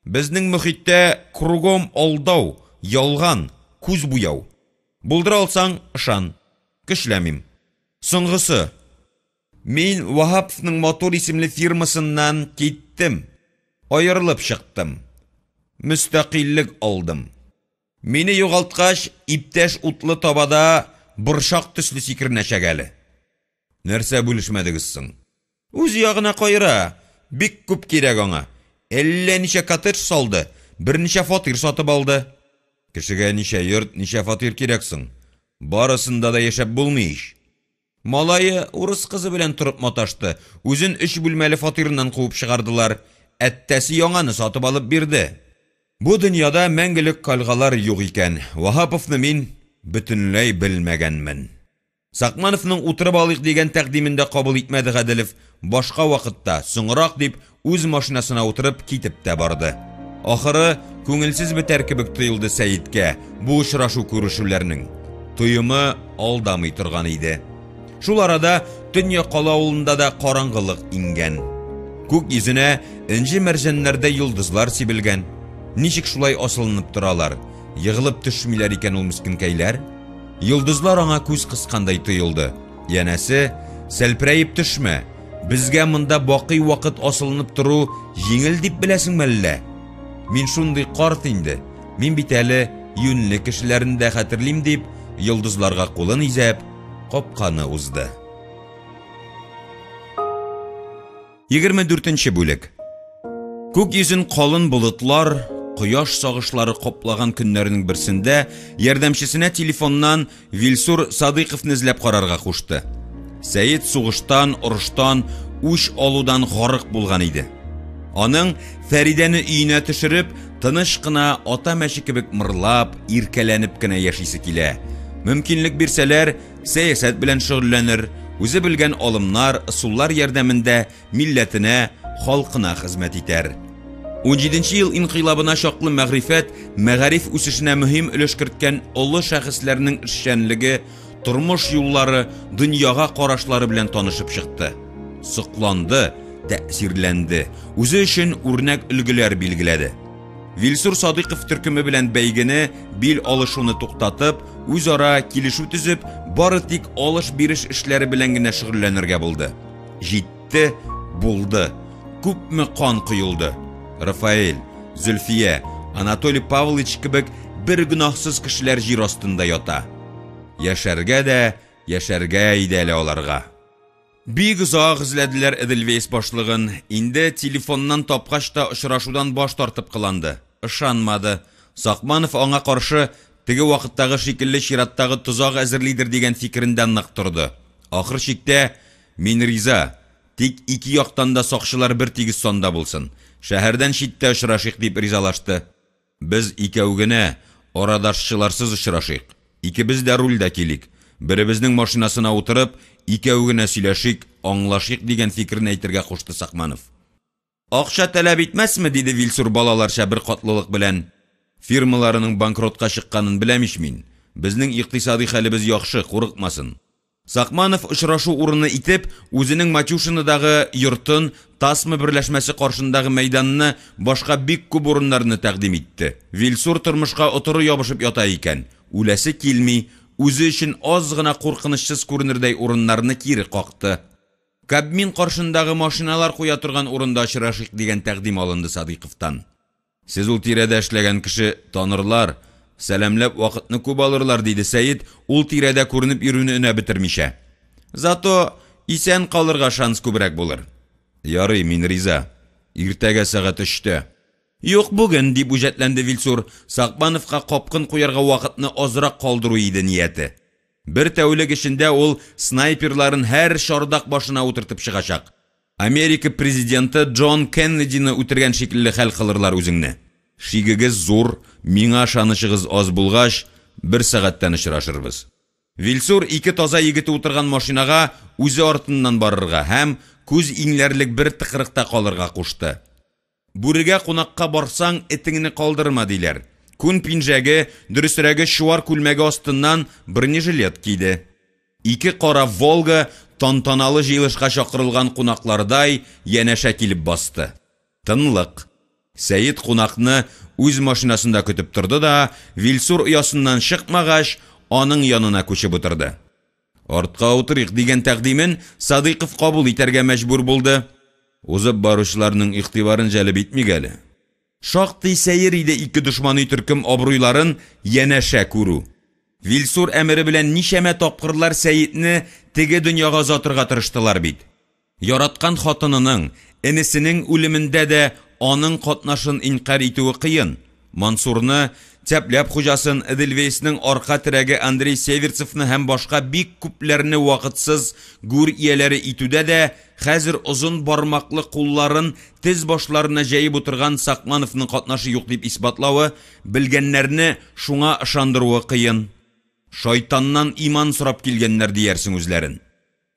Безнең мохиттә кругом алдау, ялган, күз буяу. Булдыра алсаң, ышан. Көчләмим. Соңгысы. Мин Ваһаповның Матур исемле фирмасыннан киттем. Аерылып чыктым. Мөстәкыйльлек алдым. Мине югалткач, иптәш утлы табада борчак төсле сикеренәчәк әле. Нәрсә бүлешмәдегез соң? Үз ягына каера, бик күп кирәк аңа. Әллә ничә коттедж салды, берничә фатир сатып алды. Кешегә ничә йорт, ничә фатир кирәк соң? Барысында да яшәп булмый ич. Малае урыс кызы белән торып маташты, үзен өч бүлмәле фатирыннан куып чыгардылар. Әттәсе яңаны сатып алып бирде. Бу дөньяда мәңгелек кальгалар юк икән, Ваһаповны мин бөтенләй белмәгәнмен. Сакмановның утырып алыйк дигән тәкъдимен дә кабул итмәде Гаделев, башка вакытта, соңрак дип, үз машинасына утырып китеп тә барды. Ахыры күңелсез бетәр кебек тоелды Сәеткә бу очрашу-күрешүләрнең. Тоемы алдамый торган иде. Шул арада Төньяк кала авылында да караңгылык иңгән. Күк йөзенә энҗе-мәрҗәннәрдәй йолдызлар сибелгән. Ничек шулай асылынып торалар, егылып төшмиләр икән ул мескенкәйләр? Йолдызлар аңа күз кыскандай тоелды. Янәсе, сәлперәеп төшмә, безгә монда бакый вакыт асылынып тору җиңел дип беләсеңме әллә? Мин шундый карт инде, мин бит әле юньле кешеләрне дә хәтерлим дип, йолдызларга кулын изәп, капканы узды. 24 нче бүлек. Күк йөзен калын болытлар, кояш сагышлары каплаган көннәрнең берсендә ярдәмчесенә телефоннан Вилсур Садыйковны эзләп карарга кушты. Сәет сугыштан, орыштан, үч алудан гарык булган иде. Аның Фәридәне өенә төшереп, тыныч кына ата мәче кебек мырлап, иркәләнеп кенә яшисе килә. Мөмкинлек бирсәләр, сәясәт белән шөгыльләнер, үзе белгән алымнар, ысуллар ярдәмендә милләтенә, халкына хезмәт итәр. Унҗиденче ел инкыйлабына чаклы мәгърифәт, мәгариф үсешенә мөһим өлеш керткән олы шәхесләрнең эшчәнлеге, тормыш юллары, дөньяга карашлары белән танышып чыкты. Сокланды, тәэсирләнде, үзе өчен үрнәк өлгеләр билгеләде. Вилсур Садыйков төркеме белән бәйгене, бил алышуны туктатып, үзара килешү төзеп, бары тик алыш-биреш эшләре белән генә шөгыльләнергә булды. Җитте, булды. Күпме кан коелды. Рафаэль, Зөлфия, Анатолий Павлович кебек бер гөнаһсыз кешеләр җир астында ята. Яшәргә дә, яшәргә иде әле аларга. Бик озак эзләделәр Эдельвейс башлыгын, инде телефоннан тапкач та очрашудан баш тартып кыланды, ышанмады. Сакманов аңа каршы теге вакыттагы шикелле чираттагы тозак әзерлидер дигән фикерендә нык торды. Ахыр чиктә, Мин риза, тик ике яктан да сакчылар бертигез санда булсын, шәһәрдән читтә очрашыйк, дип ризалашты. Без икәү генә, арадашчыларсыз очрашыйк. Икебез дә рульдә килик. Беребезнең машинасына утырып, икәү генә сөйләшик, аңлашыйк, дигән фикерен әйтергә кушты Сакманов. Акча таләп итмәсме? диде Вилсур балаларча беркатлылык белән. Фирмаларының банкротка чыкканын беләм ич мин. Безнең икътисадый хәлебез яхшы, курыкмасын. Сакманов очрашу урыны итеп үзенең Матюшинодагы йортын, Тасма берләшмәсе каршындагы мәйданны, башка бик күп урыннарны тәкъдим итте. Вилсур тормышка отыры ябышып ята икән, үләсе килми, үзе өчен аз гына куркынычсыз күренердәй урыннарны кире какты. Кабмин каршындагы машиналар куя торган урында очрашыйк дигән тәкъдим алынды Садыйковтан. Сез ул тирәдә эшләгән кеше, танырлар, сәламләп вакытны күп алырлар, диде Сәет, ул тирәдә күренеп йөрүне өнәп бетермичә. Зато исән калырга шанс күбрәк булыр. Ярый, мин риза. Иртәгә сәгать өчтә. Юк, бүген, дип үҗәтләнде Вилсур. Сакмановка капкын куярга вакытны азрак калдыру иде нияте. Бер тәүлек эчендә ул снайперларын һәр чардак башына утыртып чыгачак. Америка президенты Джон Кеннедины үтергән шикелле хәл кылырлар үзеңне. Шигегез зур, миңа ышанычыгыз аз булгач, бер сәгатьтән очрашырбыз. Вилсур ике таза егете утырган машинага үзе артыннан барырга һәм күз иңләрлек бер тыкрыкта калырга кушты. Бүрегә кунакка барсаң, этеңне калдырма, диләр. Күн пинжәге, дөресрәге, чуар күлмәге астыннан бронежилет киде. Ике кара Волга тантаналы җыелышка чакырылган кунаклардай янәшә килеп басты. Тынлык. Сәет кунакны үз машинасында көтеп торды да, Вилсур оясыннан чыкмагач, аның янына күчеп утырды. Артка утырыйк, дигән тәкъдимен Садыйков кабул итәргә мәҗбүр булды. Узып баручыларның игътибарын җәлеп итмик әле. Шактый сәер иде ике дошмани төркем абруйларын янәшә күрү. Вилсур әмере белән ничәмә тапкырлар Сәетне теге дөньяга озатырга тырыштылар бит. Яраткан хатынының, энесенең үлемендә дә аның катнашын инкарь итүе кыен. Мансурны, Тяп-ляп хуҗасын, Эдельвейсның арка терәге Андрей Северцевны һәм башка бик күпләрне вакытсыз гүр ияләре итүдә дә хәзер озын бармаклы кулларын тез башларына җәеп утырган Сакмановның катнашы юк дип исбатлавы, белгәннәрне шуңа ышандыруы кыен. Шайтаннан иман сорап килгәннәр диярсең үзләрен.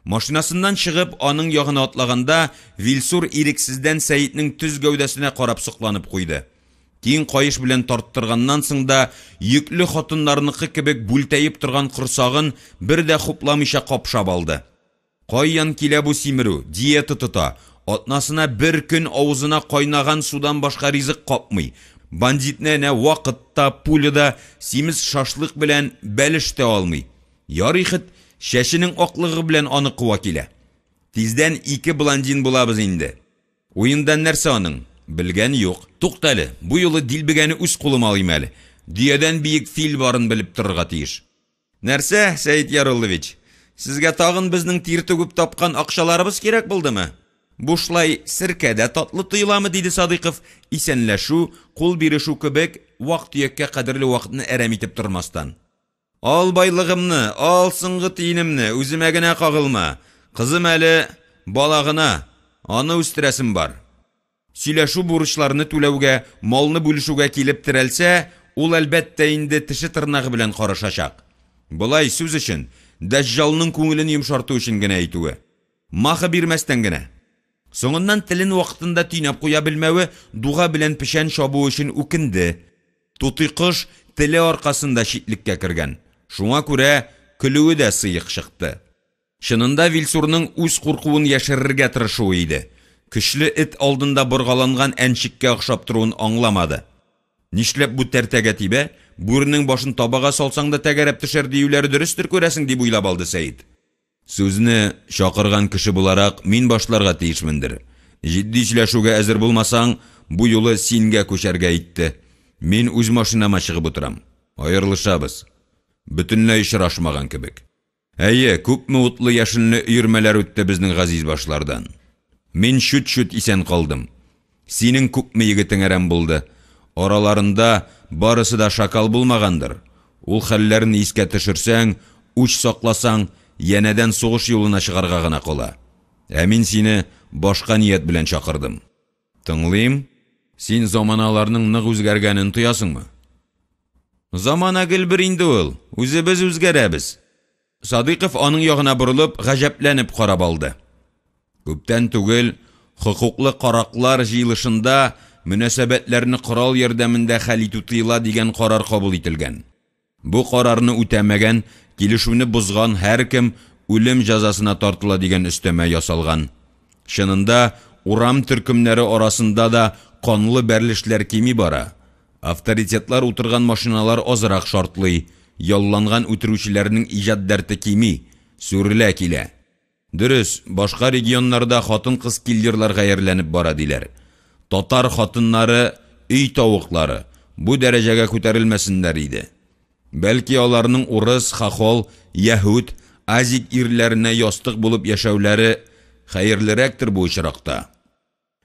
Машинасыннан чыгып, аның ягына атлаганда, Вилсур ирексездән Сәетнең төз гәүдәсенә карап сокланып куйды. Киң каеш белән тарттырганнан соң да йөкле хатыннарныкы кебек бүлтәеп торган корсагын бер дә хупламыйча капшап алды. Каян килә бу симерү, диета тота, атнасына бер көн авызына кайнаган судан башка ризык капмый, бандитны әнә вакыт та, пуля да, симез шашлык белән бәлеш тә алмый. Ярый хет, чәченең аклыгы белән аны куа килә. Тиздән ике блондин булабыз инде. Уенда нәрсә аның? Белгән юк. Туктале, бу юлы дилбегәне үз кулыма алыйм әле. Дөядән биек фил барын белеп торырга тиеш. Нәрсә, Сәет Яруллович, сезгә тагын безнең тир түгеп тапкан акчаларыбыз кирәк булдымы? Бушлай серкә дә татлы тоеламы? диде Садыйков, исәнләшү, кул бирешү кебек вак-төяккә кадерле вакытны әрәм итеп тормастан. Ал байлыгымны, ал соңгы тиенемне, үземә генә кагылма. Кызым әле бала гына, аны үстерәсем бар. Сөйләшү бурычларны түләүгә, малны бүлешүгә килеп терәлсә, ул, әлбәттә инде, теше-тырнагы белән карышачак. Болай, сүз өчен, Дәҗҗалның күңелен йомшарту өчен генә әйтүе. Махы бирмәстән генә. Соңыннан телен вакытында төйнәп куя белмәве, дуга белән печән чабуы өчен үкенде. Тутый кош теле аркасында читлеккә кергән, шуңа күрә көлүе дә сыек чыкты. Чынында Вилсурның үз куркуын яшерергә тырышуы иде. Көчле эт алдында боргаланган әнчеккә охшап торуын аңламады. Нишләп бу тәртәгә тибә, бүренең башын табага салсаң да тәгәрәп төшәр диюләре дөрестер күрәсең, дип уйлап алды Сәет. Сүзне, чакырган кеше буларак, мин башларга тиешмендер. Җитди сөйләшүгә әзер булмасаң, бу юлы сингә күчәргә итте. Мин үз машинама чыгып утырам. Аерылышабыз. Бөтенләй очрашмаган кебек. Әйе, күпме утлы-яшенле өермәләр үтте безнең газиз башлардан. Мин чүт-чүт исән калдым. Синең күпме егетең әрәм булды. Араларында барысы да шакал булмагандыр. Ул хәлләрне искә төшерсәң, үч сакласаң, янәдән сугыш юлына чыгарга гына кала. Ә мин сине башка ният белән чакырдым. Тыңлыйм. Син заманаларның нык үзгәргәнен тоясыңмы? Замана гел бер инде ул, үзебез үзгәрәбез. Садыйков аның ягына борылып, гаҗәпләнеп карап алды. Күптән түгел хокуклы караклар җыелышында мөнәсәбәтләрне корал ярдәмендә хәл итү тыела дигән карар кабул ителгән. Бу карарны үтәмәгән, килешүне бозган һәркем үлем җәзасына тартыла дигән өстәмә ясалган. Чынында урам төркемнәре арасында да канлы бәрелешләр кими бара. Авторитетлар утырган машиналар азрак шартлый, ялланган үтерүчеләрнең иҗат дәрте кими, сүрелә килә. Дөрес, башка регионнарда хатын-кыз киллерлар гаярьләнеп бара, диләр. Татар хатыннары, өй тавыклары, бу дәрәҗәгә күтәрелмәсеннәр иде. Бәлки аларның урыс, хохол, яһүд, азик ирләренә ястык булып яшәүләре хәерлерәктер бу очракта.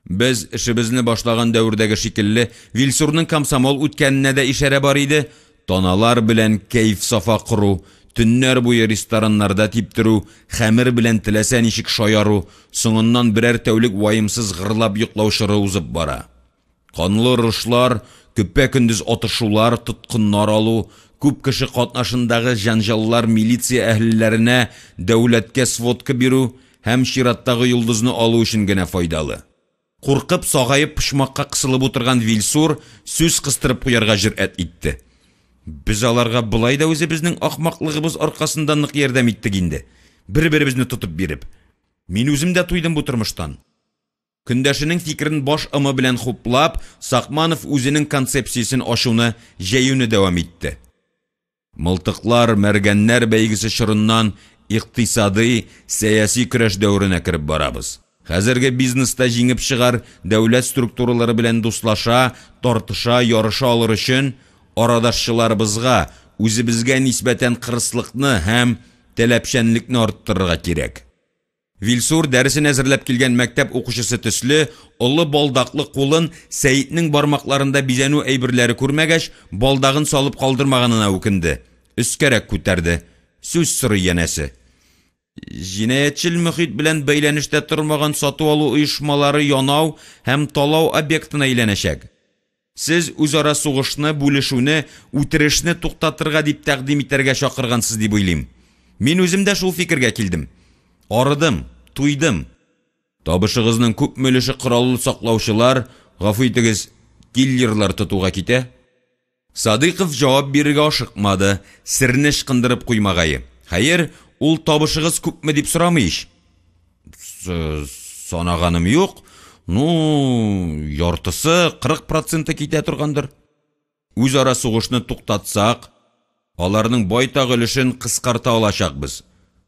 Без эшебезне башлаган дәвердәге шикелле, Вилсурның комсомол үткәненә дә ишарә бар иде, таналар белән кәеф-сафа кору, төннәр буе рестораннарда типтерү, хәмер белән теләсә ничек шаяру, соңыннан берәр тәүлек ваемсыз гырлап йоклау чоры узып бара. Канлы орышлар, көпә-көндез атышулар, тоткыннар алу, күп кеше катнашындагы җәнҗаллар милиция әһелләренә дәүләткә сводка бирү һәм чираттагы йолдызны алу өчен генә файдалы. Куркып, сагаеп почмакка кысылып утырган Вилсур сүз кыстырып куярга җөрьәт итте. Без аларга болай да үзебезнең ахмаклыгыбыз аркасында нык ярдәм иттек инде. Бер-беребезне тотып биреп. Мин үзем дә туйдым бу тормыштан. Көндәшенең фикерен баш ымы белән хуплап, Сакманов үзенең концепциясен ачуны, җәюне дәвам итте. Мылтыклар, мәргәннәр бәйгесе чорыннан икътисадый, сәяси көрәш дәверенә кереп барабыз. Хәзерге бизнеста җиңеп чыгар, дәүләт структуралары белән дуслаша, тартыша, ярыша алыр өчен арадашчыларыбызга, үзебезгә нисбәтән кырыслыкны һәм таләпчәнлекне арттырырга кирәк. Вилсур, дәресен әзерләп килгән мәктәп укучысы төсле, олы балдаклы кулын Сәетнең бармакларында бизәнү әйберләре күрмәгәч, балдагын салып калдырмаганына үкенде. Өскәрәк күтәрде. Сүз сорый янәсе. Җинаятьчел мохит белән бәйләнештә тормаган сату-алу оешмалары янау һәм талау объектына әйләнәчәк. Сез үзара сугышны, бүлешүне, үтерешне туктатырга дип тәкъдим итәргә чакыргансыз дип уйлыйм. Мин үзем дә шул фикергә килдем. Арыдым, туйдым. Табышыгызның күпме өлеше кораллы саклаучылар, гафу итегез, киллерлар тотуга китә? Садыйков җавап бирергә ашыкмады, серне ычкындырып куймагае. Хәер, ул табышыгыз күпме дип сорамый ич. Санаганым юк. Ну, яртысы, 40 проценты китә торгандыр. Үзара сугышны туктатсак, аларның байтак өлешен кыскарта алачакбыз.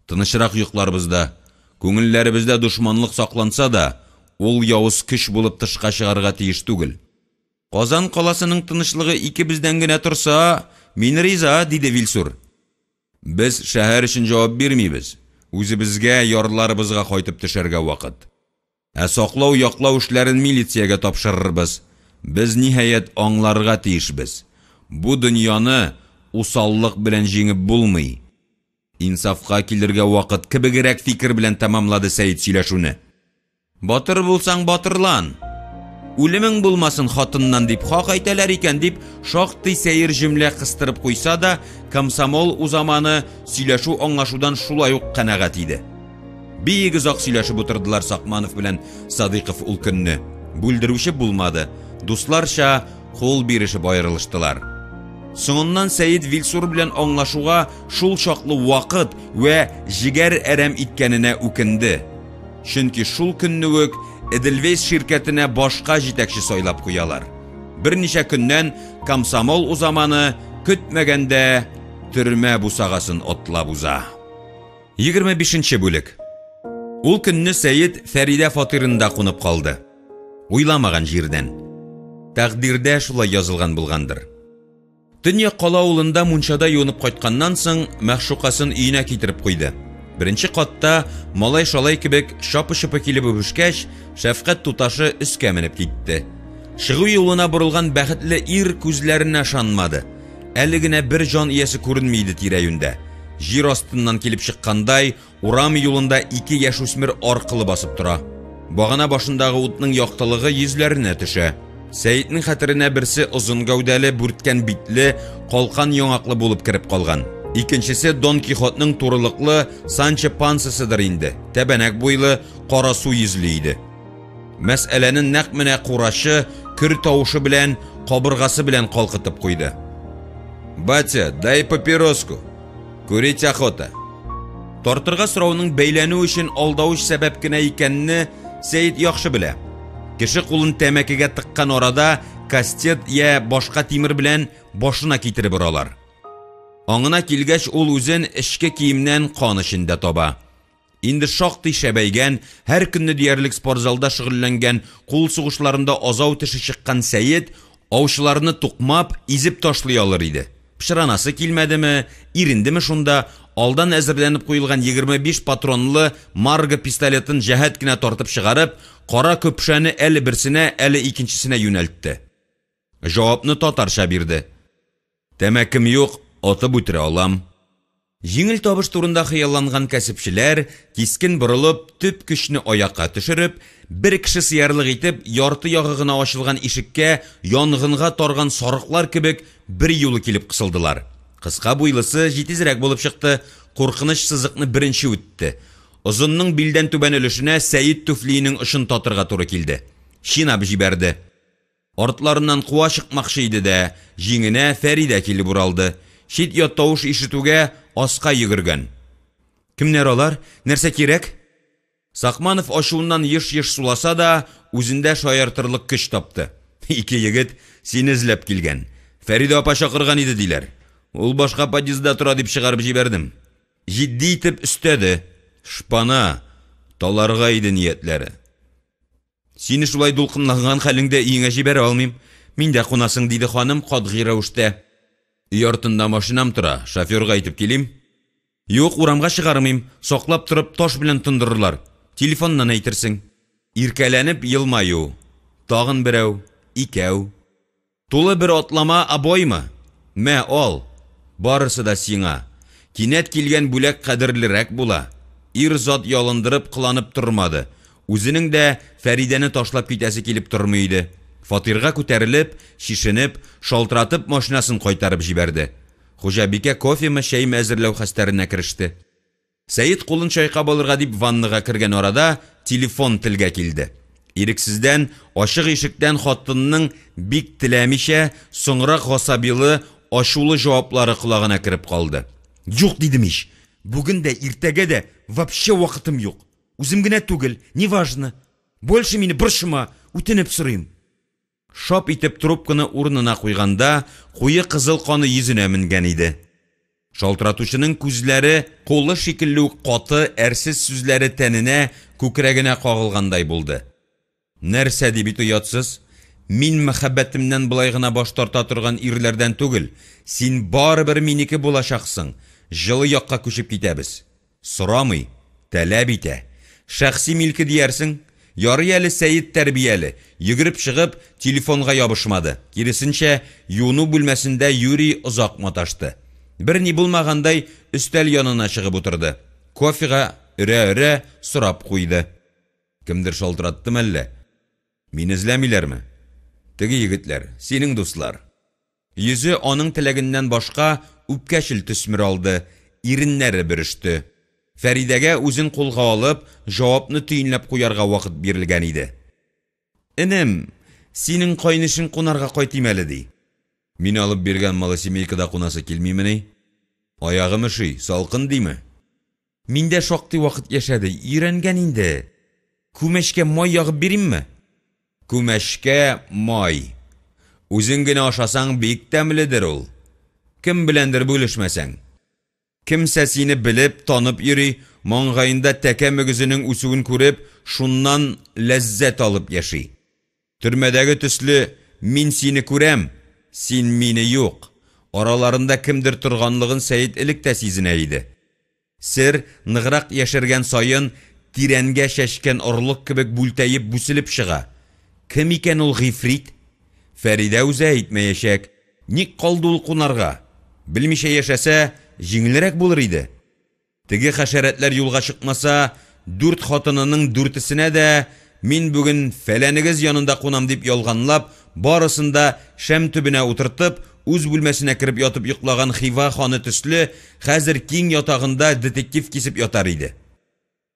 Тынычрак йокларбыз да. Күңелләребездә дошманлык сакланса да, ул явыз көч булып тышка чыгарга тиеш түгел. Казан каласының тынычлыгы икебездән генә торса, мин риза, диде Вилсур. Без шәһәр өчен җавап бирмибез, үзебезгә, ярларыбызга кайтып төшәргә вакыт. Ә саклау-яклау эшләрен милициягә тапшырырбыз. Без, ниһаять, аңларга тиешбез, бу дөньяны усаллык белән җиңеп булмый. Инсафка килергә вакыт, кебегрәк фикер белән тәмамлады Сәет сөйләшүне. Батыр булсаң, батырлан! Үлемең булмасын хатыннан дип хак әйтәләр икән, дип шактый сәер җөмлә кыстырып куйса да, комсомол узаманы сөйләшү-аңлашудан шулай ук канәгать иде. Бик озак сөйләшеп утырдылар Сакманов белән Садыйков ул көнне. Бүлдерүче булмады. Дусларча кул бирешеп аерылыштылар. Соңыннан Сәет Вилсур белән аңлашуга шул чаклы вакыт вә җегәр әрәм иткәненә үкенде. Чөнки шул көнне үк Эдельвейс ширкәтенә башка җитәкче сайлап куялар. Берничә көннән комсомол узаманы көтмәгәндә төрмә бусагасын атлап уза. 25 нче бүлек. Ул көнне Сәет Фәридә фатирында кунып калды. Уйламаган җирдән. Тәкъдирдә шулай язылган булгандыр. Төньяк кала авылында мунчада юынып кайтканнан соң, мәгъшукасын өенә китереп куйды. Беренче катта малай-шалай кебек чапы-чопы килеп үбешкәч, шәфкать туташы өскә менеп китте. Чыгу юлына борылган бәхетле ир күзләренә ышанмады. Әле генә бер җан иясе күренми иде тирә-юньдә. Җир астыннан килеп чыккандай, урам юлында ике яшүсмер аркылы басып тора. Багана башындагы утның яктылыгы йөзләренә төшә. Сәетнең хәтеренә берсе озын гәүдәле, бүрткән битле, калкан яңаклы булып кереп калган. Икенчесе Дон Кихотның турылыклы Санчо Пансасыдыр инде, тәбәнәк буйлы, карасу йөзле иде. Мәсьәләне нәкъ менә курачы көр тавышы белән, кабыргасы белән калкытып куйды. «Батя, дай папироску! Курить охота!» Тартырга сорауның бәйләнү өчен алдавыч сәбәп кенә икәнне Сәет яхшы белә. Кеше кулын тәмәкегә тыккан арада кастет я башка тимер белән башына китереп оралар. Аңына килгәч, ул үзен эчке киемнән кан эчендә таба. Инде шактый шәбәйгән, һәр көнне диярлек спортзалда шөгыльләнгән, кул сугышларында азау теше чыккан Сәет аучыларны тукмап, изеп ташлый алыр иде. Пычранасы килмәдеме, ирендеме шунда, алдан әзерләнеп куелган 25 патронлы Марго пистолетын җәһәт кенә тартып чыгарып, кара көпшәне әле берсенә, әле икенчесенә юнәлтте. Җавапны татарча бирде. Тәмәкем юк, атып үтерә алам. Җиңел табыш турында хыялланган кәсепчеләр, кискен борылып, төп көчне аякка төшереп, бер кеше сыярлык итеп, ярты ягы гына ачылган ишеккә янгынга тарган сарыклар кебек берьюлы килеп кысылдылар. Кыска буйлысы җитезрәк булып чыкты, куркыныч сызыкны беренче үтте. Озынның билдән түбән өлешенә Сәет түфлиенең очын татырга туры килде. Чинап җибәрде. Артларыннан куа чыкмакчы иде дә, җиңенә Фәридә килеп уралды. Чит-ят тавыш ишетүгә, аска йөгергән. Кемнәр алар? Нәрсә кирәк? Сакманов ачуыннан еш-еш суласа да, үзендә шаяртырлык көч тапты. Ике егет сине эзләп килгән. Фәридә апа чакырган иде, диләр. Ул башка подъездда тора дип чыгарып җибәрдем. Җитди итеп өстәде. Шпана, таларга иде ниятләре. Сине шулай дулкынланган хәлеңдә өеңә җибәрә алмыйм. Миндә кунасың, диде ханым катгый рәвештә. Өй артында машинам тора, шоферга әйтеп килим. Юк, урамга чыгармыйм, саклап торып таш белән тондырырлар. Телефоннан әйтерсең. Иркәләнеп елмаю. Тагын берәү, икәү. Тулы бер атлама обойма! Мә, ал! Барысы да сиңа. Кинәт килгән бүләк кадерлерәк була. Ир зат ялындырып кыланып тормады. Үзенең дә Фәридәне ташлап китәсе килеп тормый иде. Фатирга күтәрелеп, чишенеп, шалтыратып машинасын кайтарып җибәрде. Хуҗабикә кофемы, чәйме әзерләү хәстәренә кереште. Сәет кулын чайкап алырга дип ваннага кергән арада телефон телгә килде. Ирексездән ачык ишектән хатынның бик теләмичә, соңрак гасабилы, ачулы җаваплары колагына кереп калды. Юк дидем ич! Бүген дә, иртәгә дә вообще вакытым юк. Үзем генә түгел, неважно. Больше мине борчыма, үтенеп сорыйм. Шап итеп трубканы урынына куйганда, куе кызыл каны йөзенә менгән иде. Шалтыратучының күзләре кулы шикелле үк каты, әрсез сүзләре тәненә, күкрәгенә кагылгандай булды. Нәрсә ди бит оятсыз? Мин мәхәббәтемнән болай гына баш тарта торган ирләрдән түгел. Син барыбер минеке булачаксың. Җылы якка күчеп китәбез. Сорамый, таләп итә. Шәхси милке диярсең. Ярый әле Сәет тәрбияле, йөгереп чыгып, телефонга ябышмады, киресенчә, юыну бүлмәсендә юри озак маташты. Берни булмагандай, өстәл янына чыгып утырды. Кофега өрә-өрә сорап куйды. Кемдер шалтыраттымы әллә? Мине эзләмиләрме? Теге егетләр, синең дуслар. Йөзе аның теләгеннән башка үпкәчел төсмер алды, иреннәре бөреште. Фәридәгә үзен кулга алып, җавапны төенләп куярга вакыт бирелгән иде. Энем, синең кайнешең кунарга кайтыйм әле, ди. Мин алып биргән малосемейкада кунасы килмимени? Аягым өши, салкын диме? Миндә шактый вакыт яшәде, өйрәнгән инде. Күмәчкә май ягып биримме? Күмәчкә май. Үзең генә ашасаң бик тәмледер ул. Кем беләндер бүлешмәсәң. Кемсә сине белеп, танып йөри, маңгаенда тәкә мөгезенең үсүен күреп, шуннан ләззәт алып яши. Төрмәдәге төсле, мин сине күрәм, син мине юк. Араларында кемдер торганлыгын Сәет элек тә сизенә иде. Сер, ныграк яшергән саен, тирәнгә чәчкән орлык кебек бүлтәеп бүселеп чыга. Кем икән ул гыйфрит? Фәридә үзе әйтмәячәк. Ник калды ул кунарга? Белмичә яшәсә, җиңелрәк булыр иде. Теге хәшәрәтләр юлга чыкмаса, дүрт хатынының дүртесенә дә мин бүген фәләнегез янында кунам дип ялганлап, барысын да шәм төбенә утыртып, үз бүлмәсенә кереп ятып йоклаган Хива ханы төсле, хәзер киң ятагында детектив кисеп ятар иде.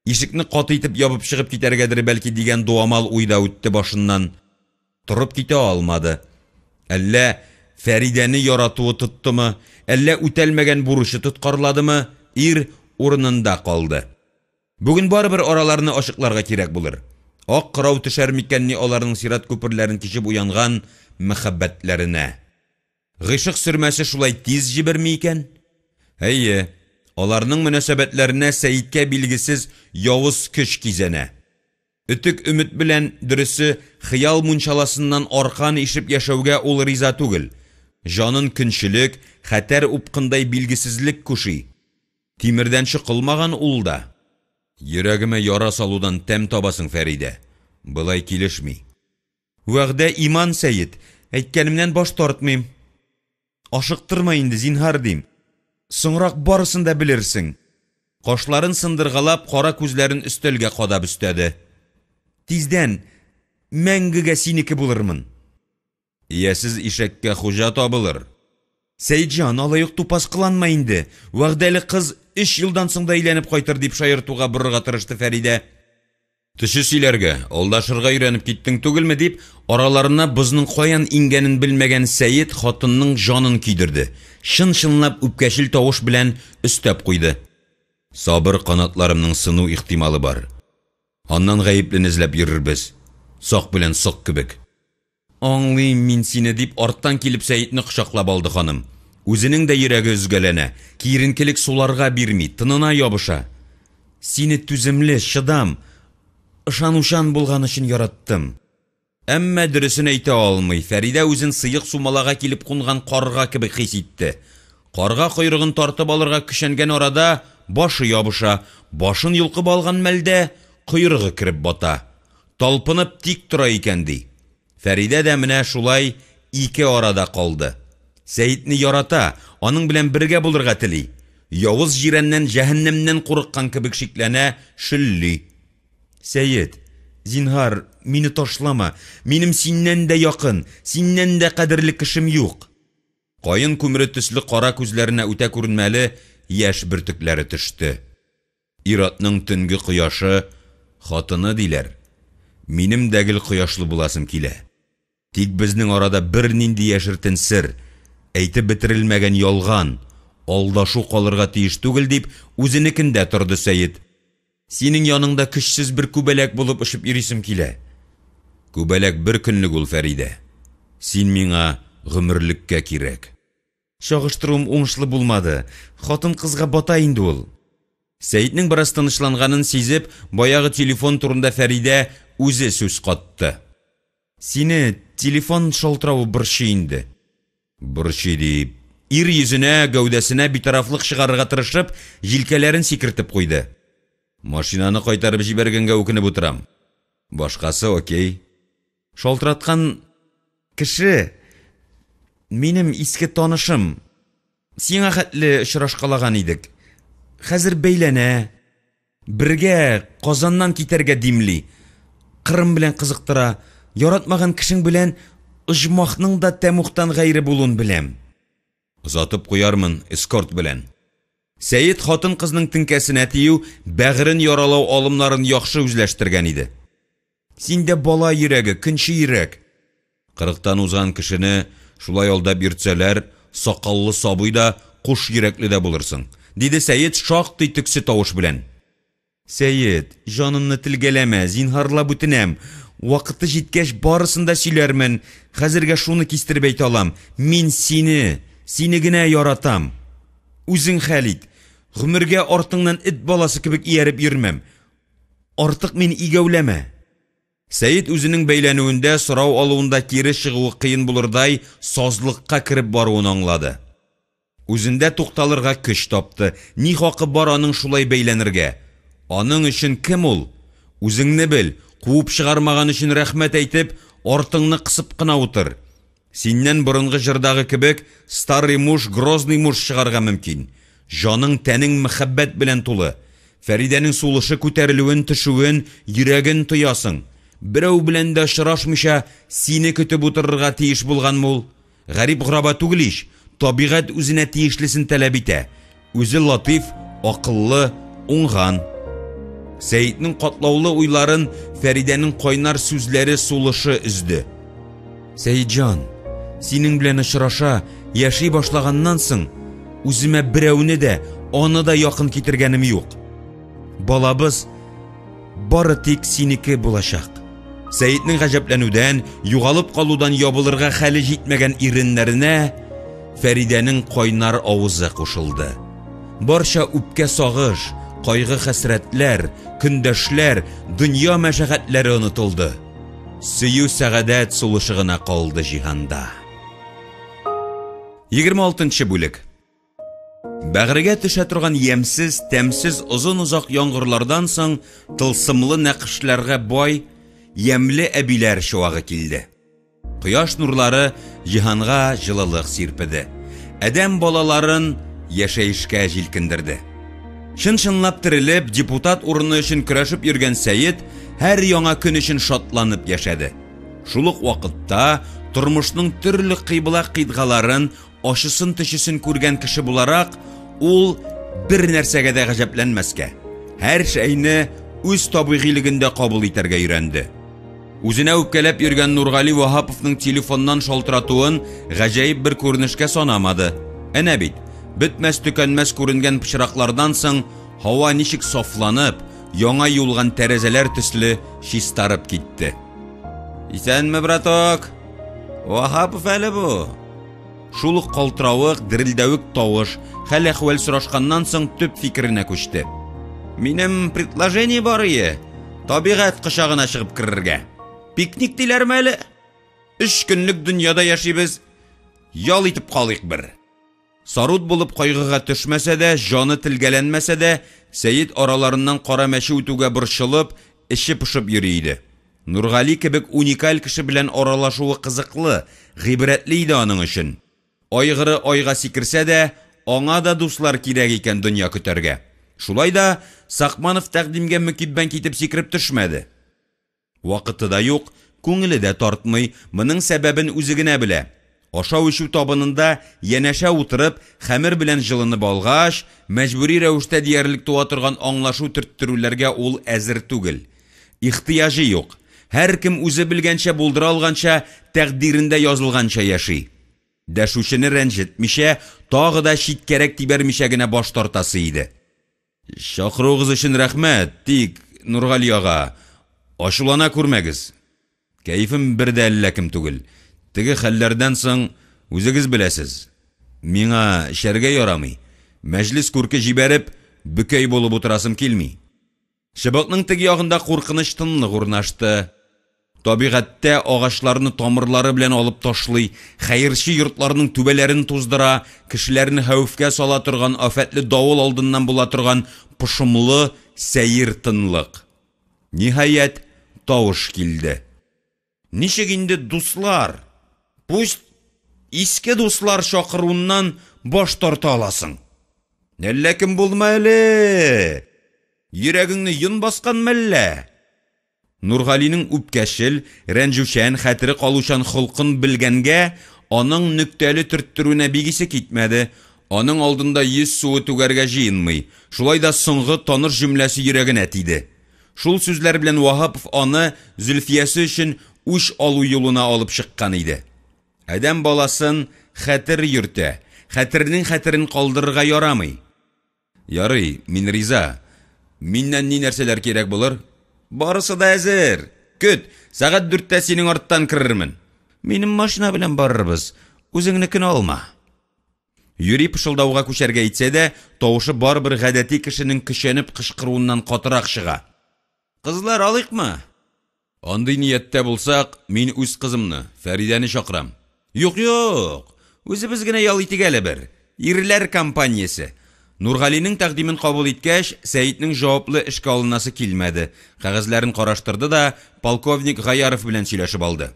Ишекне каты итеп ябып чыгып китәргәдер бәлки дигән дуамал уй да үтте башыннан. Торып китә алмады. Әллә Фәридәне яратуы тоттымы, әллә үтәлмәгән бурычы тоткарладымы, ир урынында калды. Бүген барыбер араларны ачыкларга кирәк булыр. Ак кырау төшәр микәнни аларның сират күперләрен кичеп уянган мәхәббәтләренә? Гыйшык сөрмәсе шулай тиз җеберми икән? Әйе, аларның мөнәсәбәтләренә Сәеткә билгесез явыз көч кизәнә. Өтек өмет белән, дөресе, хыял мунчаласыннан аркан ишеп яшәүгә ул риза түгел. Җанын көнчелек, хәтәр упкындай билгесезлек күши. Тимердән чокылмаган ул да. Йөрәгемә яра салудан тәм табасың, Фәридә. Болай килешми. Вәгъдә иман, Сәет. Әйткәнемнән баш тартмыйм. Ашыктырма инде, зинһар дим. Соңрак барысын да белерсең. Кашларын сындыргалап, кара күзләрен өстәлгә кадап өстәде. Тиздән мәңгегә синеке булырмын. Иясез ишәккә хуҗа табылыр. Сәетҗан, алай ук тупас кыланма инде. Вәгъдәле кыз өч елдан соң да әйләнеп кайтыр, дип шаяртуга борырга тырышты Фәридә. Төче сөйләргә, алдашырга өйрәнеп киттең түгелме, дип, араларына бозның каян иңгәнен белмәгән Сәет хатынның җанын көйдерде, чын-чынлап үпкәчел тавыш белән өстәп куйды. Сабыр канатларымның сыну ихтималы бар. Аннан гаеплене эзләп йөрербез. Сак белән сок кебек. Аңлыйм мин сине, дип арттан килеп Сәетне кочаклап алды ханым. Үзенең дә йөрәге өзгәләнә, киеренкелек суларга бирми, тынына ябыша. Сине түземле, чыдам, ышанучан булган өчен яраттым. Әмма дөресен әйтә алмый, Фәридә үзен сыек сумалага килеп кунган карга кебек хис итте. Карга койрыгын тартып алырга көчәнгән арада башы ябыша, башын йолкып алган мәлдә койрыгы кереп бата. Талпынып тик тора икән, ди. Фәридә дә менә шулай ике арада калды. Сәетне ярата, аның белән бергә булырга тели. Явыз җирәннән, җәһәннәмнән курыккан кебек шикләнә, шөлли. Сәет, зинһар, мине ташлама, минем синнән дә якын, синнән дә кадерле кешем юк. Каен күмере төсле кара күзләренә үтә күренмәле яшь бөртекләре төште. Ир-атның төнге кояшы, хатыны, диләр. Минем дә гел кояшлы буласым килә. Тик безнең арада бернинди яшертен сер, әйтеп бетерелмәгән ялган, алдашу калырга тиеш түгел, дип, үзенекендә торды Сәет. Синең яныңда көчсез бер күбәләк булып очып йөрисем килә. Күбәләк бер көнлек ул, Фәридә. Син миңа гомерлеккә кирәк. Чагыштыруым уңышлы булмады. Хатын-кызга бата инде ул. Сәетнең бераз тынычланганын сизеп, баягы телефон турында Фәридә үзе сүз катты. Сине телефон шалтыравы борчый инде. Борчый дип. Ир йөзенә, гәүдәсенә битарафлык чыгарырга тырышып, җилкәләрен сикертеп куйды. Машинаны кайтарып җибәргәнгә үкенеп утырам. Башкасы окей. Шалтыраткан кеше минем иске танышым. Сиңа хәтле очрашкалаган идек. Хәзер бәйләнә. Бергә Казаннан китәргә димли. Кырым белән кызыктыра. Яратмаган кешең белән оҗмахның да тәмугтан гайре булуын беләм. Озатып куярмын эскорт белән. Сәет хатын-кызның теңкәсенә тию, бәгырен яралау алымнарын яхшы үзләштергән иде. Синдә бала йөрәге, көнче йөрәк. Кырыктан узган кешене шулай алдап йөртсәләр, сакаллы сабый да, куш йөрәкле дә булырсың, диде Сәет шактый төксе тавыш белән. Сәет, җанымны телгәләмә, зинһарлап үтенәм. Вакыты җиткәч, барысын да сөйләрмен. Хәзергә шуны кистереп әйтә алам, мин сине, сине генә яратам. Үзең хәл ит. Гомергә артыңнан эт баласы кебек ияреп йөрмәм. Артык мине игәүләмә. Сәет үзенең бәйләнүендә, сорау алуында кире чыгуы кыен булырдай сазлыкка кереп баруын аңлады. Үзендә тукталырга көч тапты. Ни хакы бар аның шулай бәйләнергә? Аның өчен кем ул? Үзеңне бел, куып чыгармаган өчен рәхмәт әйтеп, артыңны кысып кына утыр. Синнән борынгы җырдагы кебек «старый муж, грозный муж» чыгарга мөмкин. Җаның, тәнең мәхәббәт белән тулы. Фәридәнең сулышы күтәрелүен, төшүен, йөрәген тоясың. Берәү белән дә очрашмыйча сине көтеп утырырга тиеш булганмы ул? Гарип-гораба түгел ич, табигать үзенә тиешлесен таләп итә. Үзе латыйф, акыллы, уңган. Сәетнең катлаулы уйларын Фәридәнең кайнар сүзләре сулышы өзде. Сәетҗан, синең белән очраша, яши башлаганнан соң, үземә берәүне дә, аны да якын китергәнем юк. Балабыз бары тик синеке булачак. Сәетнең гаҗәпләнүдән, югалып калудан ябылырга хәле җитмәгән иреннәренә Фәридәнең кайнар авызы кушылды. Барча үпкә-сагыш, кайгы-хәсрәтләр, көндәшләр, дөнья мәшәкатьләре онытылды. Сөю-сәгадәт сулышы гына калды җиһанда. 26 нчы бүлек. Бәгырьгә төшә торган ямьсез, тәмсез озын-озак яңгырлардан соң тылсымлы нәкышләргә бай, ямьле әбиләр чуагы килде. Кояш нурлары җиһанга җылылык сирпеде. Адәм балаларын яшәешкә җилкендерде. Чын-чынлап терелеп, депутат урыны өчен көрәшеп йөргән Сәет һәр яңа көн өчен шатланып яшәде. Шул ук вакытта тормышның төрле кыйбла-кыйтгаларын Ачысын-төчесен күргән кеше буларак, ул бер нәрсәгә дә гаҗәпләнмәскә, һәр шәйне үз табигыйлегендә кабул итәргә өйрәнде. Үзенә үпкәләп йөргән Нургали Ваһаповның телефоннан шалтыратуын гаҗәеп бер күренешкә санамады. Әнә бит, бетмәс-төкәнмәс күренгән пычраклардан соң һава ничек сафланып, яңа юылган тәрәзәләр төсле чистарып китте. Исәнме, браток! Ваһапов әле бу! Шул ук калтыравык, дерелдәвек тавыш, хәл-әхвәл сорашканнан соң төп фикеренә күчте. Минем предложение бар ие, табигать кочагына чыгып керергә. Пикник диләрме әле? Өч көнлек дөньяда яшибез, ял итеп калыйк бер. Сарут булып кайгыга төшмәсә дә, җаны телгәләнмәсә дә, Сәет араларыннан кара мәче үтүгә борчылып, эче пошып йөри иде. Нургали кебек уникаль кеше белән аралашуы кызыклы, гыйбрәтле иде аның өчен. Айгыры айга сикерсә дә, аңа да дуслар кирәк икән дөнья көтәргә. Шулай да Сакманов тәкъдимгә мөкиббән китеп сикереп төшмәде. Вакыты да юк, күңеле дә тартмый, моның сәбәбен үзе генә белә. Ашау-эчү табынында янәшә утырып, хәмер белән җылынып алгач, мәҗбүри рәвештә диярлек туа торган аңлашу-төрттерүләргә ул әзер түгел. Ихтыяҗы юк. Һәркем үзе белгәнчә, булдыра алганча, тәкъдирендә язылганча яши. Дәшүчене рәнҗетмичә, тагы да читкәрәк тибәрмичә генә баш тартасы иде. Чакыруыгыз өчен рәхмәт, тик, Нургали ага, ачулана күрмәгез. Кәефем бер дә әллә кем түгел. Теге хәлләрдән соң, үзегез беләсез, миңа эчәргә ярамый. Мәҗлес күрке җибәреп, бөкәй булып утырасым килми. Чыбыкның теге ягында куркыныч тынлык урнашты. Табигатьтә агачларны тамырлары белән алып ташлый, хәерче йортларның түбәләрен туздыра, кешеләрне хәвефкә сала торган афәтле давыл алдыннан була торган пошымлы, сәер тынлык. Ниһаять, тавыш килде. Ничек инде дуслар, пусть иске дуслар чакыруыннан баш тарта аласың? Әллә кем булма әле? Йөрәгеңне йон баскан мәллә? Нургалинең үпкәчел, рәнҗүчән, хәтере калучан холкын белгәнгә, аның нөктәле төрттерүенә бик исе китмәде, аның алдында йөз суы түгәргә җыенмый, шулай да соңгы таныш җөмләсе йөрәгенә тиде. Шул сүзләр белән Ваһапов аны Зөлфиясе өчен үч алу юлына алып чыккан иде. Адәм баласын хәтер йөртә, хәтернең хәтерен калдырырга ярамый. Ярый, мин риза. Миннән ни нәрсәләр кирәк булыр? Барысы да әзер. Көт, сәгать дүрттә синең арттан керермен. Минем машина белән барырбыз, үзеңнекен алма. Юри пышылдауга күчәргә әйтсә дә, тавышы барыбер гадәти кешенең көчәнеп кычкыруыннан катырак чыга. Кызлар алыйкмы? Андый нияттә булсак, мин үз кызымны, Фәридәне чакырам. Юк, юк, үзебез генә ял итик әле бер. Ирләр компаниясе. Нургалинең тәкъдимен кабул иткәч, Сәетнең җаваплы эшкә алынасы килмәде. Кәгазьләрен караштырды да полковник Гаяров белән сөйләшеп алды.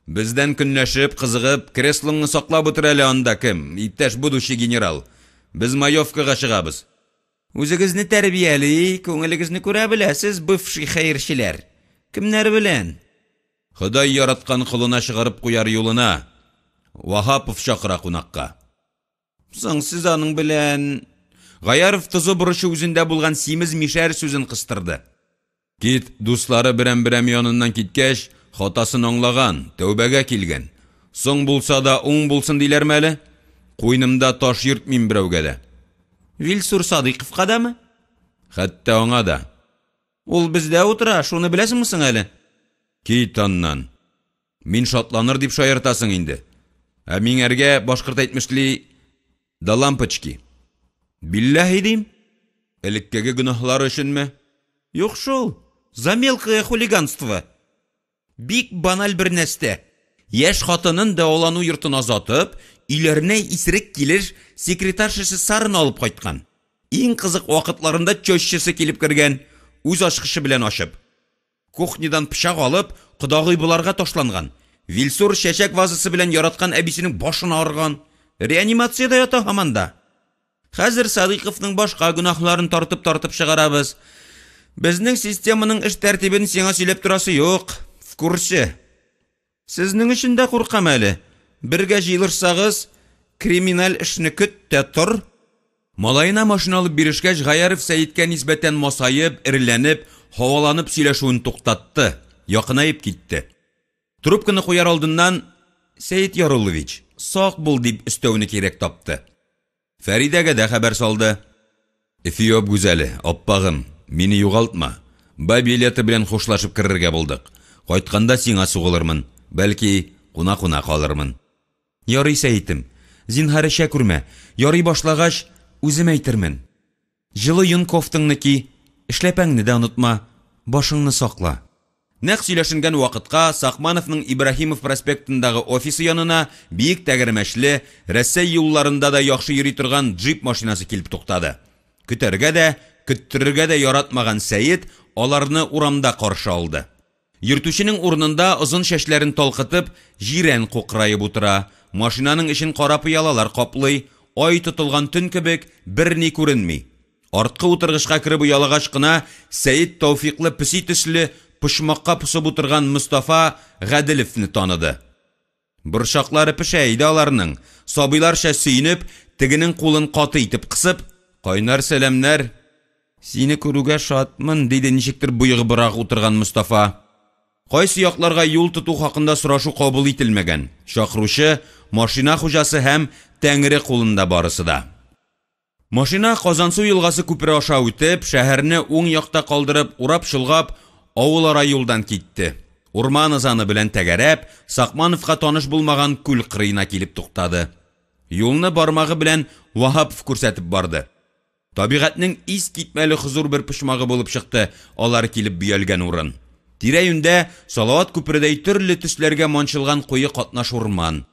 Бездән көнләшеп, кызыгып, креслоңны саклап утыр әле анда, кем, иптәш будущий генерал. Без маевкага чыгабыз. Үзегезне тәрбияли, күңелегезне күрә беләсез, бывший хәерчеләр. Кемнәр белән? Ходай яраткан колына чыгарып куяр юлына. Ваһапов чакыра кунакка. Соң сез аның белән... Гаяров тозы-борычы үзендә булган симез мишәр сүзен кыстырды. Кит, дуслары берәм-берәм яныннан киткәч, хатасын аңлаган, тәүбәгә килгән. Соң булса да, уң булсын диләрме әле? Куенымда таш йөртмим берәүгә дә. Вилсур Садыйковка дамы? Хәтта аңа да. Ул бездә утыра, шуны беләсеңме соң әле? Кит аннан. Мин шатланыр дип шаяртасың инде. Ә миңәргә, башкорт әйтмешли, до лампочки. Билләһи дим. Элеккеге гөнаһлары өченме? Юк шул, за мелкое хулиганство. Бик баналь бер нәстә. Яшь хатынын дәвалану йортына озатып, өйләренә исерек килеш секретаршасы Сараны алып кайткан. Иң кызык вакытларында тещасы килеп кергән, үз ачкычы белән ачып. Кухнядан пычак алып, кодагый боларга ташланган. Вилсур чәчәк вазасы белән яраткан әбисенең башына орган. Реанимациядә ята һаман да. Хәзер Садыйковның башка гөнаһларын тартып-тартып чыгарабыз. Безнең системаның эш тәртибен сиңа сөйләп торасы юк, в курсе. Сезнең өчен дә куркам әле. Бергә җыелышсагыз, криминаль эшне көт тә тор. Малаена машина алып бирешкәч, Гаяров Сәеткә нисбәтән масаеп, эреләнеп, һаваланып сөйләшүен туктатты, якынаеп китте. Трубканы куяр алдыннан, Сәет Яруллович, сак бул, дип өстәүне кирәк тапты. Фәридәгә дә хәбәр салды. Эфиоп гүзәле, аппагым, мине югалтма. Бабье лето белән хушлашып керергә булдык. Кайтканда сиңа сугылырмын, бәлки, куна-куна калырмын. Ярый, Сәетем, зинһар эчә күрмә, ярый башлагач, үзем әйтермен. Җылы йон кофтаңны ки, эшләпәңне дә онытма, башыңны сакла. Нәкъ сөйләшенгән вакытка Сакмановның Ибраһимов проспектындагы офисы янына биек тәгәрмәчле, Рәсәй юлларында да яхшы йөри торган джип машинасы килеп туктады. Көтәргә дә, көттерергә дә яратмаган Сәет аларны урамда каршы алды. Йөртүченең урынында озын чәчләрен талкытып, җирән кукраеп утыра, машинаның эчен кара пыялалар каплый, ай тотылган төн кебек берни күренми. Арткы утыргычка кереп оялагач кына Сәет Тәүфикълы песи төсле почмакка посып утырган Мостафа Гаделевне таныды. Борчаклары пешә иде аларның, сабыйларча сөенеп, тегенең кулын каты итеп кысып, «Кайнар сәламнәр! Сине күрүгә шатмын», диде ничектер боегыбрак утырган Мостафа. Кайсы якларга юл тоту хакында сорашу кабул ителмәгән, чакыручы, машина хуҗасы һәм Тәңре кулында барысы да. Машина Казансу елгасы күпере аша үтеп, шәһәрне уң якта калдырып, урап-чолгап, авылара юлдан китте. Урман ызаны белән тәгәрәп, Сакмановка таныш булмаган күл кырыена килеп туктады. Юлны бармагы белән Ваһапов күрсәтеп барды. Табигатьнең искитмәле хозур бер почмагы булып чыкты алар килеп бөялгән урын. Тирә-юньдә салават күпередәй төрле төсләргә манчылган куе катнаш урман.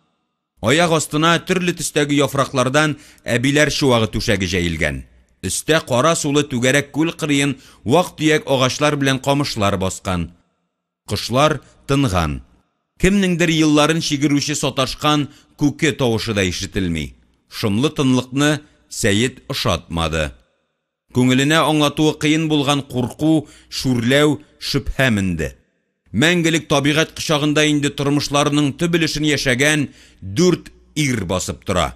Аяк астына төрле төстәге яфраклардан әбиләр чуагы түшәге җәелгән. Өстә кара сулы түгәрәк күл кырыен вак-төяк агачлар белән камышлар баскан. Кошлар тынган. Кемнеңдер елларын чигерүче саташкан күке тавышы да ишетелми. Шомлы тынлыкны Сәет ошатмады. Күңеленә аңлатуы кыен булган курку, шүрләү, шөбһә менде. Мәңгелек табигать кочагында инде тормышларының төп өлешен яшәгән дүрт ир басып тора.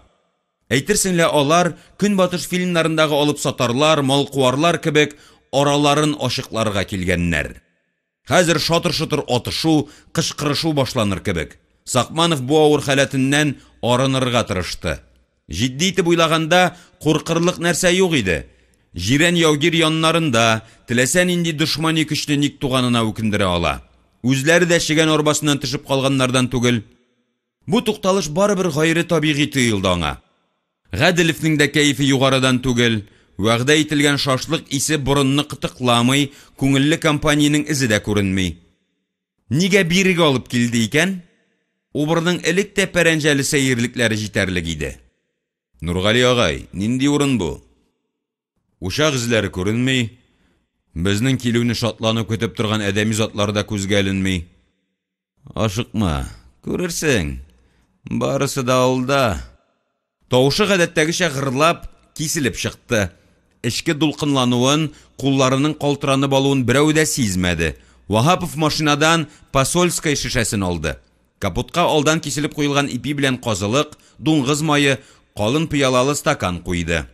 Әйтерсең лә алар, Көнбатыш фильмнарындагы алыпсатарлар, малкуарлар кебек, араларын ачыкларга килгәннәр. Хәзер шатыр-шотыр атышу, кычкырышу башланыр кебек. Сакманов бу авыр халәтеннән арынырга тырышты. Җитди итеп уйлаганда, куркырлык нәрсә юк иде. Җирән яугир яннарында, теләсә нинди дошмани көчне ник туганына үкендерә ала. Үзләре дә чегән арбасыннан төшеп калганнардан түгел. Бу тукталыш барыбер гайре табигый тоелды аңа. Гаделевнең дә кәефе югарыдан түгел. Вәгъдә ителгән шашлык исе борынны кытыкламый, күңелле компаниянең эзе дә күренми. Нигә бирегә алып килде икән? Убырның элек тә пәрәнҗәле сәерлекләре җитәрлек иде. Нургали агай, нинди урын бу? Учак эзләре күренми. Безнең килүне шатланып көтеп торган адәми затлар да күзгә эленми. Ашыкма, Күрерсең, барысы да алда. Тавышы гадәттәгечә гырлап, киселеп чыкты. Эчке дулкынлануын, кулларының калтыранып алуын берәү дә сизмәде. Ваһапов машинадан «Посольская» шешәсен алды. Капотка алдан киселеп куелган ипи белән казылык, дуңгыз мае, калын пыялалы стакан куйды.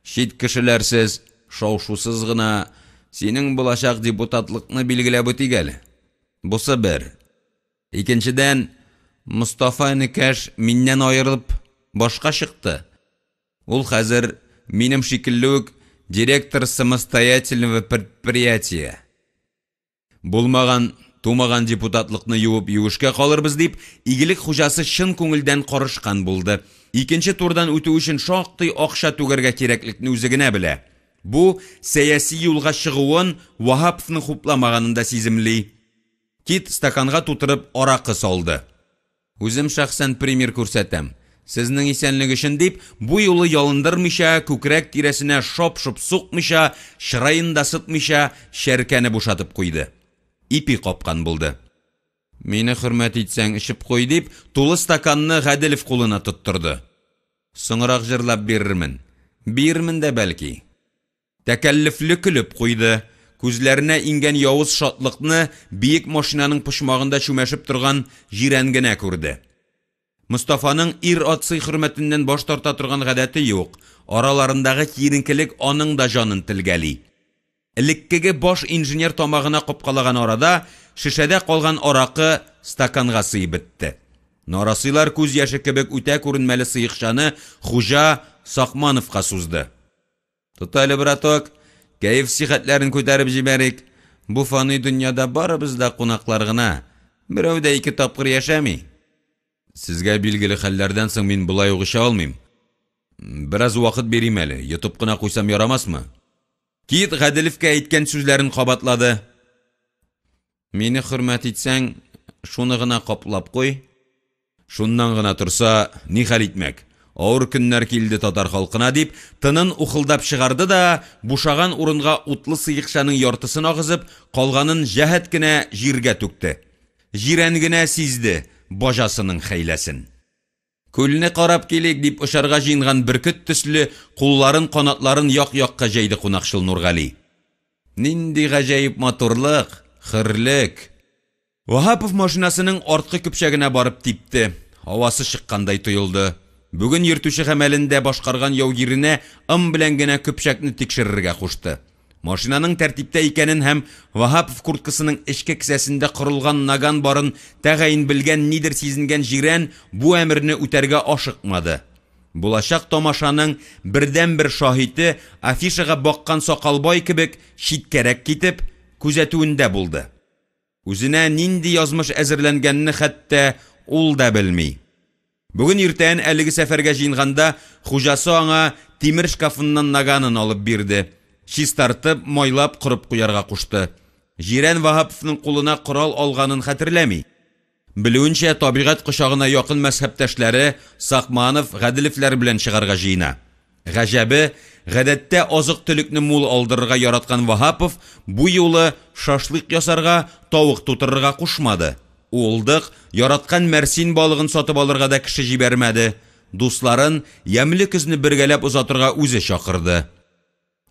Чит кешеләрсез, шау-шусыз гына синең булачак депутатлыкны билгеләп үтик әле. Бусы бер. Икенчедән, Мостафа энекәш миннән аерылып башка чыкты. Ул хәзер минем шикелле үк директор самостоятельного предприятия. Булмаган, тумаган депутатлыкны юып юешкә калырбыз дип, игелек хуҗасы чын күңелдән карышкан булды. Икенче турдан үтү өчен шактый акча түгәргә кирәклекне үзе генә белә. Бу сәяси юлга чыгуын Ваһаповның хупламаганын да сиземли. Кит стаканга тутырып аракы салды. Үзем шәхсән пример күрсәтәм. Сезнең исәнлек өчен дип, бу юлы ялындырмыйча, күкрәк тирәсенә шоп-шоп сукмыйча, чыраен да сытмыйча, чәркәне бушатып куйды. Ипи капкан булды. Мине хөрмәт итсәң, эчеп куй, дип, тулы стаканны Гаделев кулына тоттырды. Соңрак җырлап бирермен. Бирермен дә бәлки. Тәкәллефле көлеп куйды. Күзләренә иңгән явыз шатлыкны биек машинаның почмагында чүмәшеп торган Җирән генә күрде. Мостафаның ир-ат сый-хөрмәтеннән баш тарта торган гадәте юк, араларындагы киеренкелек аның да җанын телгәли. Элеккеге баш инженер тамагына капкалаган арада шешәдә калган аракы стаканга сыеп бетте. Нарасыйлар күз яше кебек үтә күренмәле сыекчаны хуҗа Сакмановка сузды. Тот әле, браток, кәеф-сихәтләрен күтәреп җибәрик. Бу фани дөньяда барыбыз да кунаклар гына, берәү дә ике тапкыр яшәми. Сезгә билгеле хәлләрдән соң мин болай ук эчә алмыйм. Бераз вакыт бирим әле, йотып кына куйсам ярамасмы? Кит Гаделевкә әйткән сүзләрен кабатлады. Мине хөрмәт итсәң, шуны гына каплап куй. Шуннан гына торса, ни хәл итмәк? Авыр көннәр килде татар халкына, дип, тынын ухылдап чыгарды да, бушаган урынга утлы сыекчаның яртысын агызып, калганын җәһәт кенә җиргә түкте. Җирән генә сизде баҗасының хәйләсен. Күлне карап килик, дип очарга җыенган бөркет төсле, кулларын, канатларын як-якка җәйде кунакчыл Нургали. Нинди гаҗәеп матурлык, хөрлек! Ваһапов машинасының арткы көпчәгенә барып типте, һавасы чыккандай тоелды. Бүген йөртүче гамәлен дә башкарган яугиренә ым белән генә көпчәкне тикшерергә кушты. Машинаның тәртиптә икәнен һәм Ваһапов курткасының эчке кесәсендә корылган наган барын тәгаен белгән, нидер сизенгән Җирән бу әмерне үтәргә ашыкмады. Булачак тамашаның бердәнбер шаһите афишага баккан сакалбай кебек читкәрәк китеп, күзәтүендә булды. Үзенә нинди язмыш әзерләнгәнне хәтта ул да белми. Бүген иртән әлеге сәфәргә җыенганда хуҗасы аңа тимер шкафыннан наганын алып бирде. Чистартып, майлап, корып куярга кушты. Җирән Ваһаповның кулына корал алганын хәтерләми. Белүенчә, табигать кочагына якын мәзһәбтәшләре Сакманов, Гаделевләр белән чыгарга җыена. Гаҗәбе, гадәттә азык-төлекне мул алдырырга яраткан Ваһапов бу юлы шашлык ясарга, тавык тутырырга кушмады. Уылдык, яраткан мәрсин балыгын сатып алырга да кеше җибәрмәде. Дусларын ямьле көзне бергәләп озатырга үзе чакырды.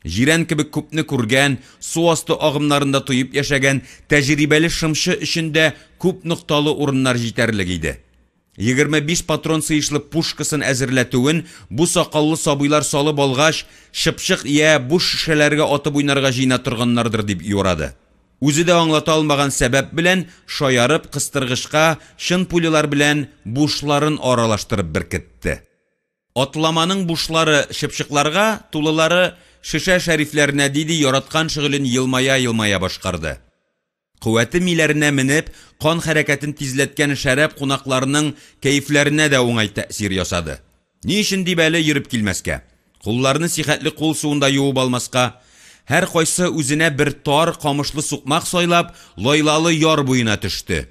Җирән кебек күпне күргән, су асты агымнарында тоеп яшәгән тәҗрибәле шымчы өчен дә күп нокталы урыннар җитәрлек иде. 25 патрон сыешлы пушкасын әзерләтүен бу сакаллы сабыйлар салып алгач, чыпчык я буш шешәләргә атып уйнарга җыена торганнардыр дип юрады. Үзе дә аңлата алмаган сәбәп белән шаярып кыстыргычка чын пулялар белән бушларын аралаштырып беркетте. Атламаның бушлары чыпчыкларга, тулылары шешә шәрифләренә диде яраткан шөгылен елмая-елмая башкарды. Куәте миләренә менеп, кан хәрәкәтен тизләткән шәраб кунакларының кәефләренә дә уңай тәэсир ясады. Ни өчен дип әле йөреп килмәскә? Кулларны сихәтле кул суында юып алмаска? Һәркайсы үзенә бер тар камышлы сукмак сайлап, лайлалы яр буена төште.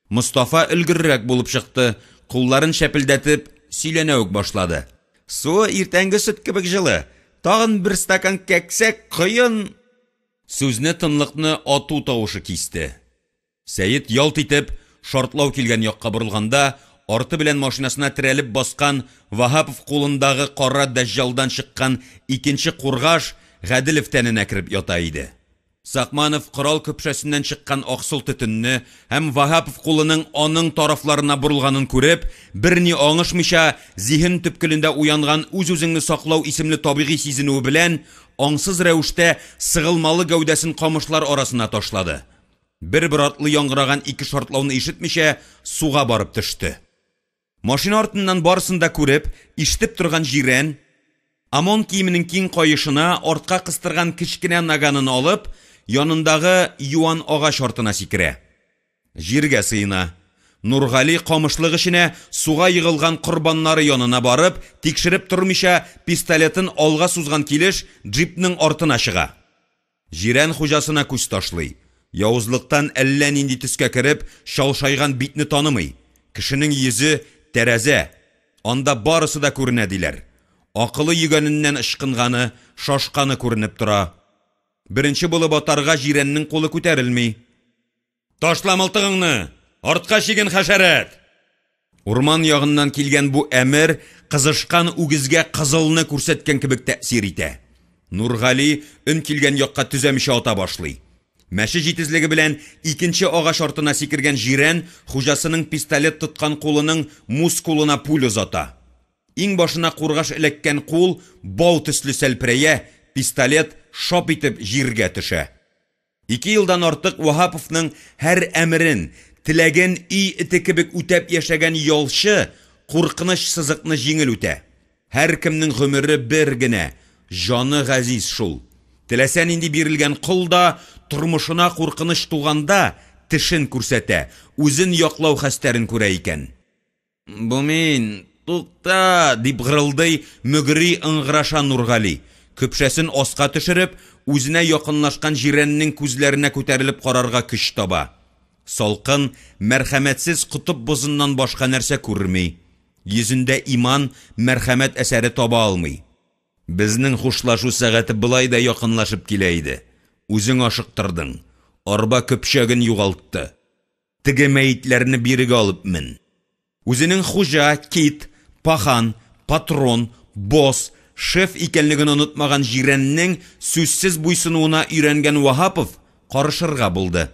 Мостафа өлгеррәк булып чыкты, кулларын чәпелдәтеп сөйләнә үк башлады. Суы иртәнге сөт кебек җылы, тагын бер стакан кәксәк, коен... Сүзне тынлыкны ату тавышы кисте. Сәет ялт итеп, шартлау килгән якка борылганда, арты белән машинасына терәлеп баскан Ваһапов кулындагы кара дәҗҗалдан чыккан икенче кургаш Гаделев тәненә кереп ята иде. Сакманов корал көпшәсеннән чыккан аксыл төтенне һәм Ваһапов кулының аның тарафларына борылганын күреп, берни аңышмыйча, зиһен төпкелендә уянган үз-үзеңне саклау исемле табигый сизенүе белән, аңсыз рәвештә сыгылмалы гәүдәсен камышлар арасына ташлады. Бер-бер артлы яңгыраган ике шартлауны ишетмичә, суга барып төште. Машина артыннан барысын да күреп, ишетеп торган Җирән, ОМОН киеменең киң каешына артка кыстырган кечкенә наганын алып, янындагы юан агач артына сикерә. Җиргә сыена. Нургали камышлык эченә, суга егылган корбаннары янына барып, тикшереп тормыйча, пистолетын алга сузган килеш, джипның артына чыга. Җирән хуҗасына күз ташлый. Явызлыктан әллә нинди төскә кереп, чалшайган битне танымый. Кешенең йөзе, тәрәзә. Анда барысы да күренә, диләр. Акылы йөгәненнән ычкынганы, шашканы күренеп тора. Беренче булып атарга Җирәннең кулы күтәрелми. Ташла мылтыгыңны! Артка чиген, хәшәрәт! Урман ягыннан килгән бу әмер кызышкан үгезгә кызылны күрсәткән кебек тәэсир итә. Нургали өн килгән якка төзәмичә ата башлый. Мәче җитезлеге белән икенче агач артына сикергән Җирән хуҗасының пистолет тоткан кулының мускулына пуля озата. Иңбашына кургаш эләккән кул бау төсле сәлперәя, пистолет шап итеп җиргә төшә. Ике елдан артык Ваһаповның һәр әмерен, теләген өй эте кебек үтәп яшәгән ялчы куркыныч сызыкны җиңел үтә. Һәркемнең гомере бер генә, җаны газиз шул. Теләсә нинди бирелгән кол да тормышына куркыныч туганда тешен күрсәтә, үзен яклау хәстәрен күрә икән. Бу мин, тукта! дип гырылдый, мөгри, ыңгыраша Нургали. Көпшәсен аска төшереп, үзенә якынлашкан җирәннең күзләренә күтәрелеп карарга көч таба. Салкын, мәрхәмәтсез котып бозыннан башка нәрсә күрми. Йөзендә иман, мәрхәмәт әсәре таба алмый. Безнең хушлашу сәгате болай да якынлашып килә иде. Үзең ашыктырдың. Арба көпчәген югалтты. Теге мәетләрне бирегә алып мен. Үзенең хуҗа, кит, пахан, патрон, босс, шеф икәнлеген онытмаган Җирәннең сүзсез буйсынуына өйрәнгән Ваһапов карышырга булды.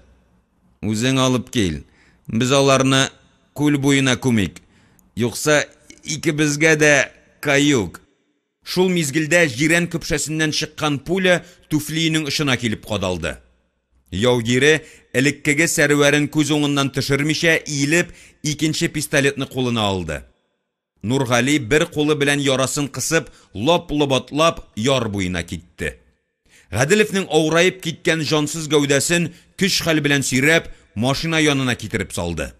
Үзең алып кил. Без аларны күл буена күмик. Юкса икебезгә дә каюк. Шул мизгелдә җирән көпшәсеннән чыккан пуля түфлиенең очына килеп кадалды. Яугире, элеккеге Сәрвәрен күз уңыннан төшермичә, иелеп, икенче пистолетны кулына алды. Нургали бер кулы белән ярасын кысып, лап-лоп атлап, яр буена китте. Гаделевнең авыраеп киткән җансыз гәүдәсен көч-хәл белән сөйрәп, машина янына китереп салды.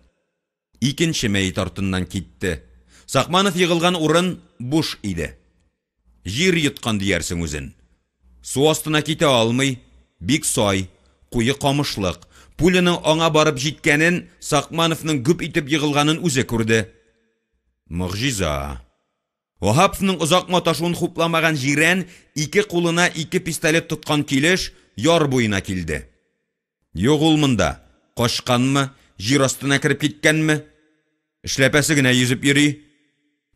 Икенче мәет артыннан китте. Сакманов егылган урын буш иде. Җир йоткан диярсең үзен. Су астына китә алмый, бик сай, куе камышлык. Пуляның аңа барып җиткәнен, Сакмановның гөп итеп егылганын үзе күрде. Могҗиза. Ваһаповның озак маташуын хупламаган Җирән ике кулына ике пистолет тоткан килеш яр буена килде. Юк ул монда, качканмы, җир астына кереп киткәнме? Эшләпәсе генә йөзеп йөри.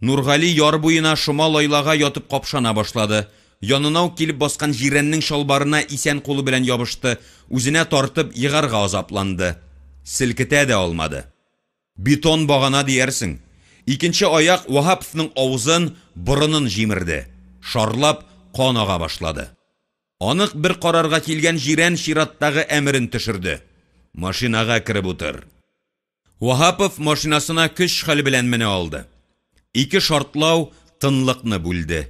Нургали яр буена шома лайлага ятып капшана башлады. Янына ук килеп баскан Җирәннең чалбарына исән кулы белән ябышты, үзенә тартып егарга азапланды. Селкетә дә алмады. Бетон багана диярсең. Икенче аяк Ваһаповның авызын, борынын җимерде. Шарлап кан ага башлады. Анык бер карарга килгән Җирән чираттагы әмерен төшерде, Машинага кереп утыр! Ваһапов машинасына көч-хәл белән менә алды. Ике шартлау тынлыкны бүлде.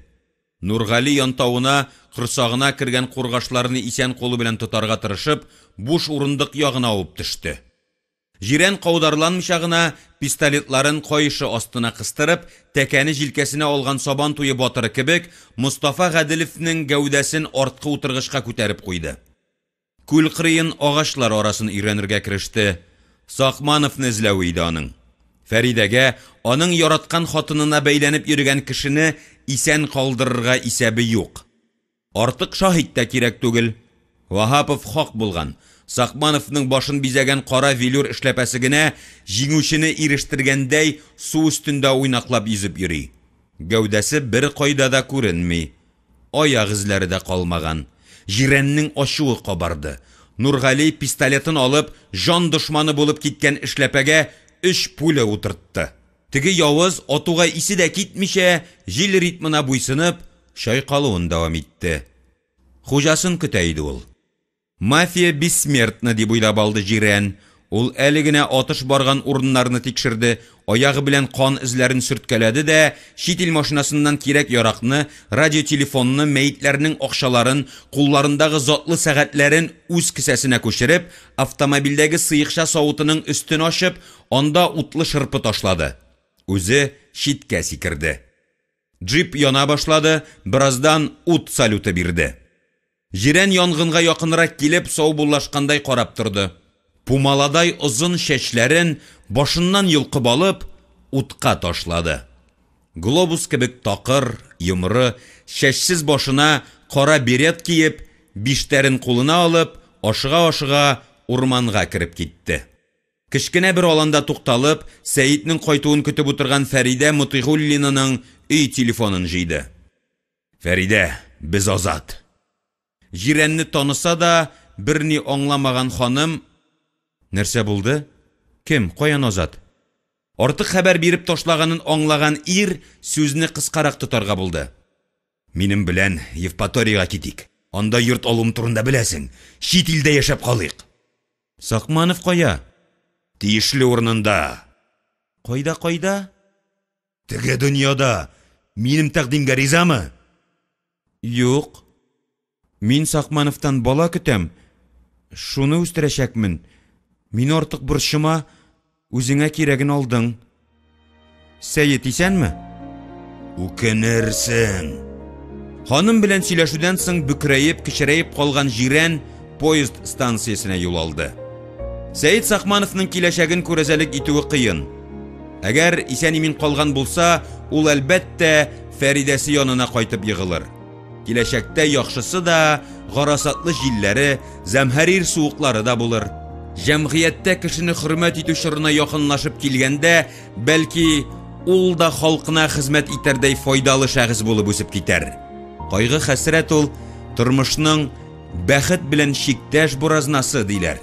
Нургали янтавына, корсагына кергән кургашларны исән кулы белән тотарга тырышып, буш урындык ягына авып төште. Җирән каударланмыйча гына, пистолетларын каешы астына кыстырып, тәкәне җилкәсенә алган Сабан туе батыры кебек, Мостафа Гаделевнең гәүдәсен арткы утыргычка күтәреп куйды. Күл кырыен, агачлар арасын өйрәнергә кереште. Сакмановны эзләве иде аның. Фәридәгә, аның яраткан хатынына бәйләнеп йөргән кешене исән калдырырга исәбе юк. Артык шаһит тә кирәк түгел. Ваһапов хак булган. Сакмановның башын бизәгән кара велюр эшләпәсе генә җиңүчене ирештергәндәй су өстендә уйнаклап йөзеп йөри. Гәүдәсе беркайда да күренми. Аяк эзләре дә калмаган. Җирәннең ачуы кабарды. Нургали, пистолетын алып, җан дошманы булып киткән эшләпәгә өч пуля утыртты. Теге явыз, атуга исе дә китмичә, җил ритмына буйсынып, чайкалуын дәвам итте. Хуҗасын көтә иде ул. Мафия бессмертна, дип уйлап алды Җирән. Ул әле генә атыш барган урыннарны тикшерде, аягы белән кан эзләрен сөрткәләде дә, чит ил машинасыннан кирәк-яракны, радиотелефонны, мәетләрнең акчаларын, кулларындагы затлы сәгатьләрен үз кесәсенә күчереп, автомобильдәге сыекча савытының өстен ачып, анда утлы шырпы ташлады. Үзе читкә сикерде. Джип яна башлады, бераздан ут салюты бирде. Җирән янгынга якынрак килеп, саубуллашкандай карап торды. Пумаладай озын чәчләрен башыннан йолкып алып, утка ташлады. Глобус кебек такыр, йомры, чәчсез башына кара берет киеп, биштәрен кулына алып, ашыга-ашыга урманга кереп китте. Кечкенә бер аланда тукталып, Сәетнең кайтуын көтеп утырган Фәридә Мотыйгуллинаның өй телефонын җыйды. Фәридә, без азат. Җирәнне таныса да, берни аңламаган ханым, Нәрсә булды? Кем, каян азат? Артык хәбәр биреп ташлаганын аңлаган ир сүзне кыскарак тотарга булды. Минем белән Евпаториягә китик. Анда йорт алуым турында беләсең. Чит илдә яшәп калыйк. Сакманов кая? Тиешле урынында. Кайда, кайда? Теге дөньяда! Минем тәкъдимгә ризамы? Юк. Мин Сакмановтан бала көтәм. Шуны үстерәчәкмен. Мине артык борчыма, үзеңә кирәген алдың. Сәет исәнме? Үкенерсең. Ханым белән сөйләшүдән соң бөкрәеп, кечерәеп калган Җирән поезд станциясенә юл алды. Сәет Сакмановның киләчәген күрәзәлек итүе кыен. Әгәр исән-имин калган булса, ул, әлбәттә, Фәридәсе янына кайтып егылыр. Киләчәктә яхшысы да, гарасатлы җилләре, зәмһәрир суыклары да булыр. Җәмгыятьтә кешене хөрмәт итү чорына якынлашып килгәндә, бәлки, ул да халкына хезмәт итәрдәй файдалы шәхес булып үсеп китәр. Кайгы-хәсрәт ул, тормышның бәхет белән чиктәш буразнасы, диләр.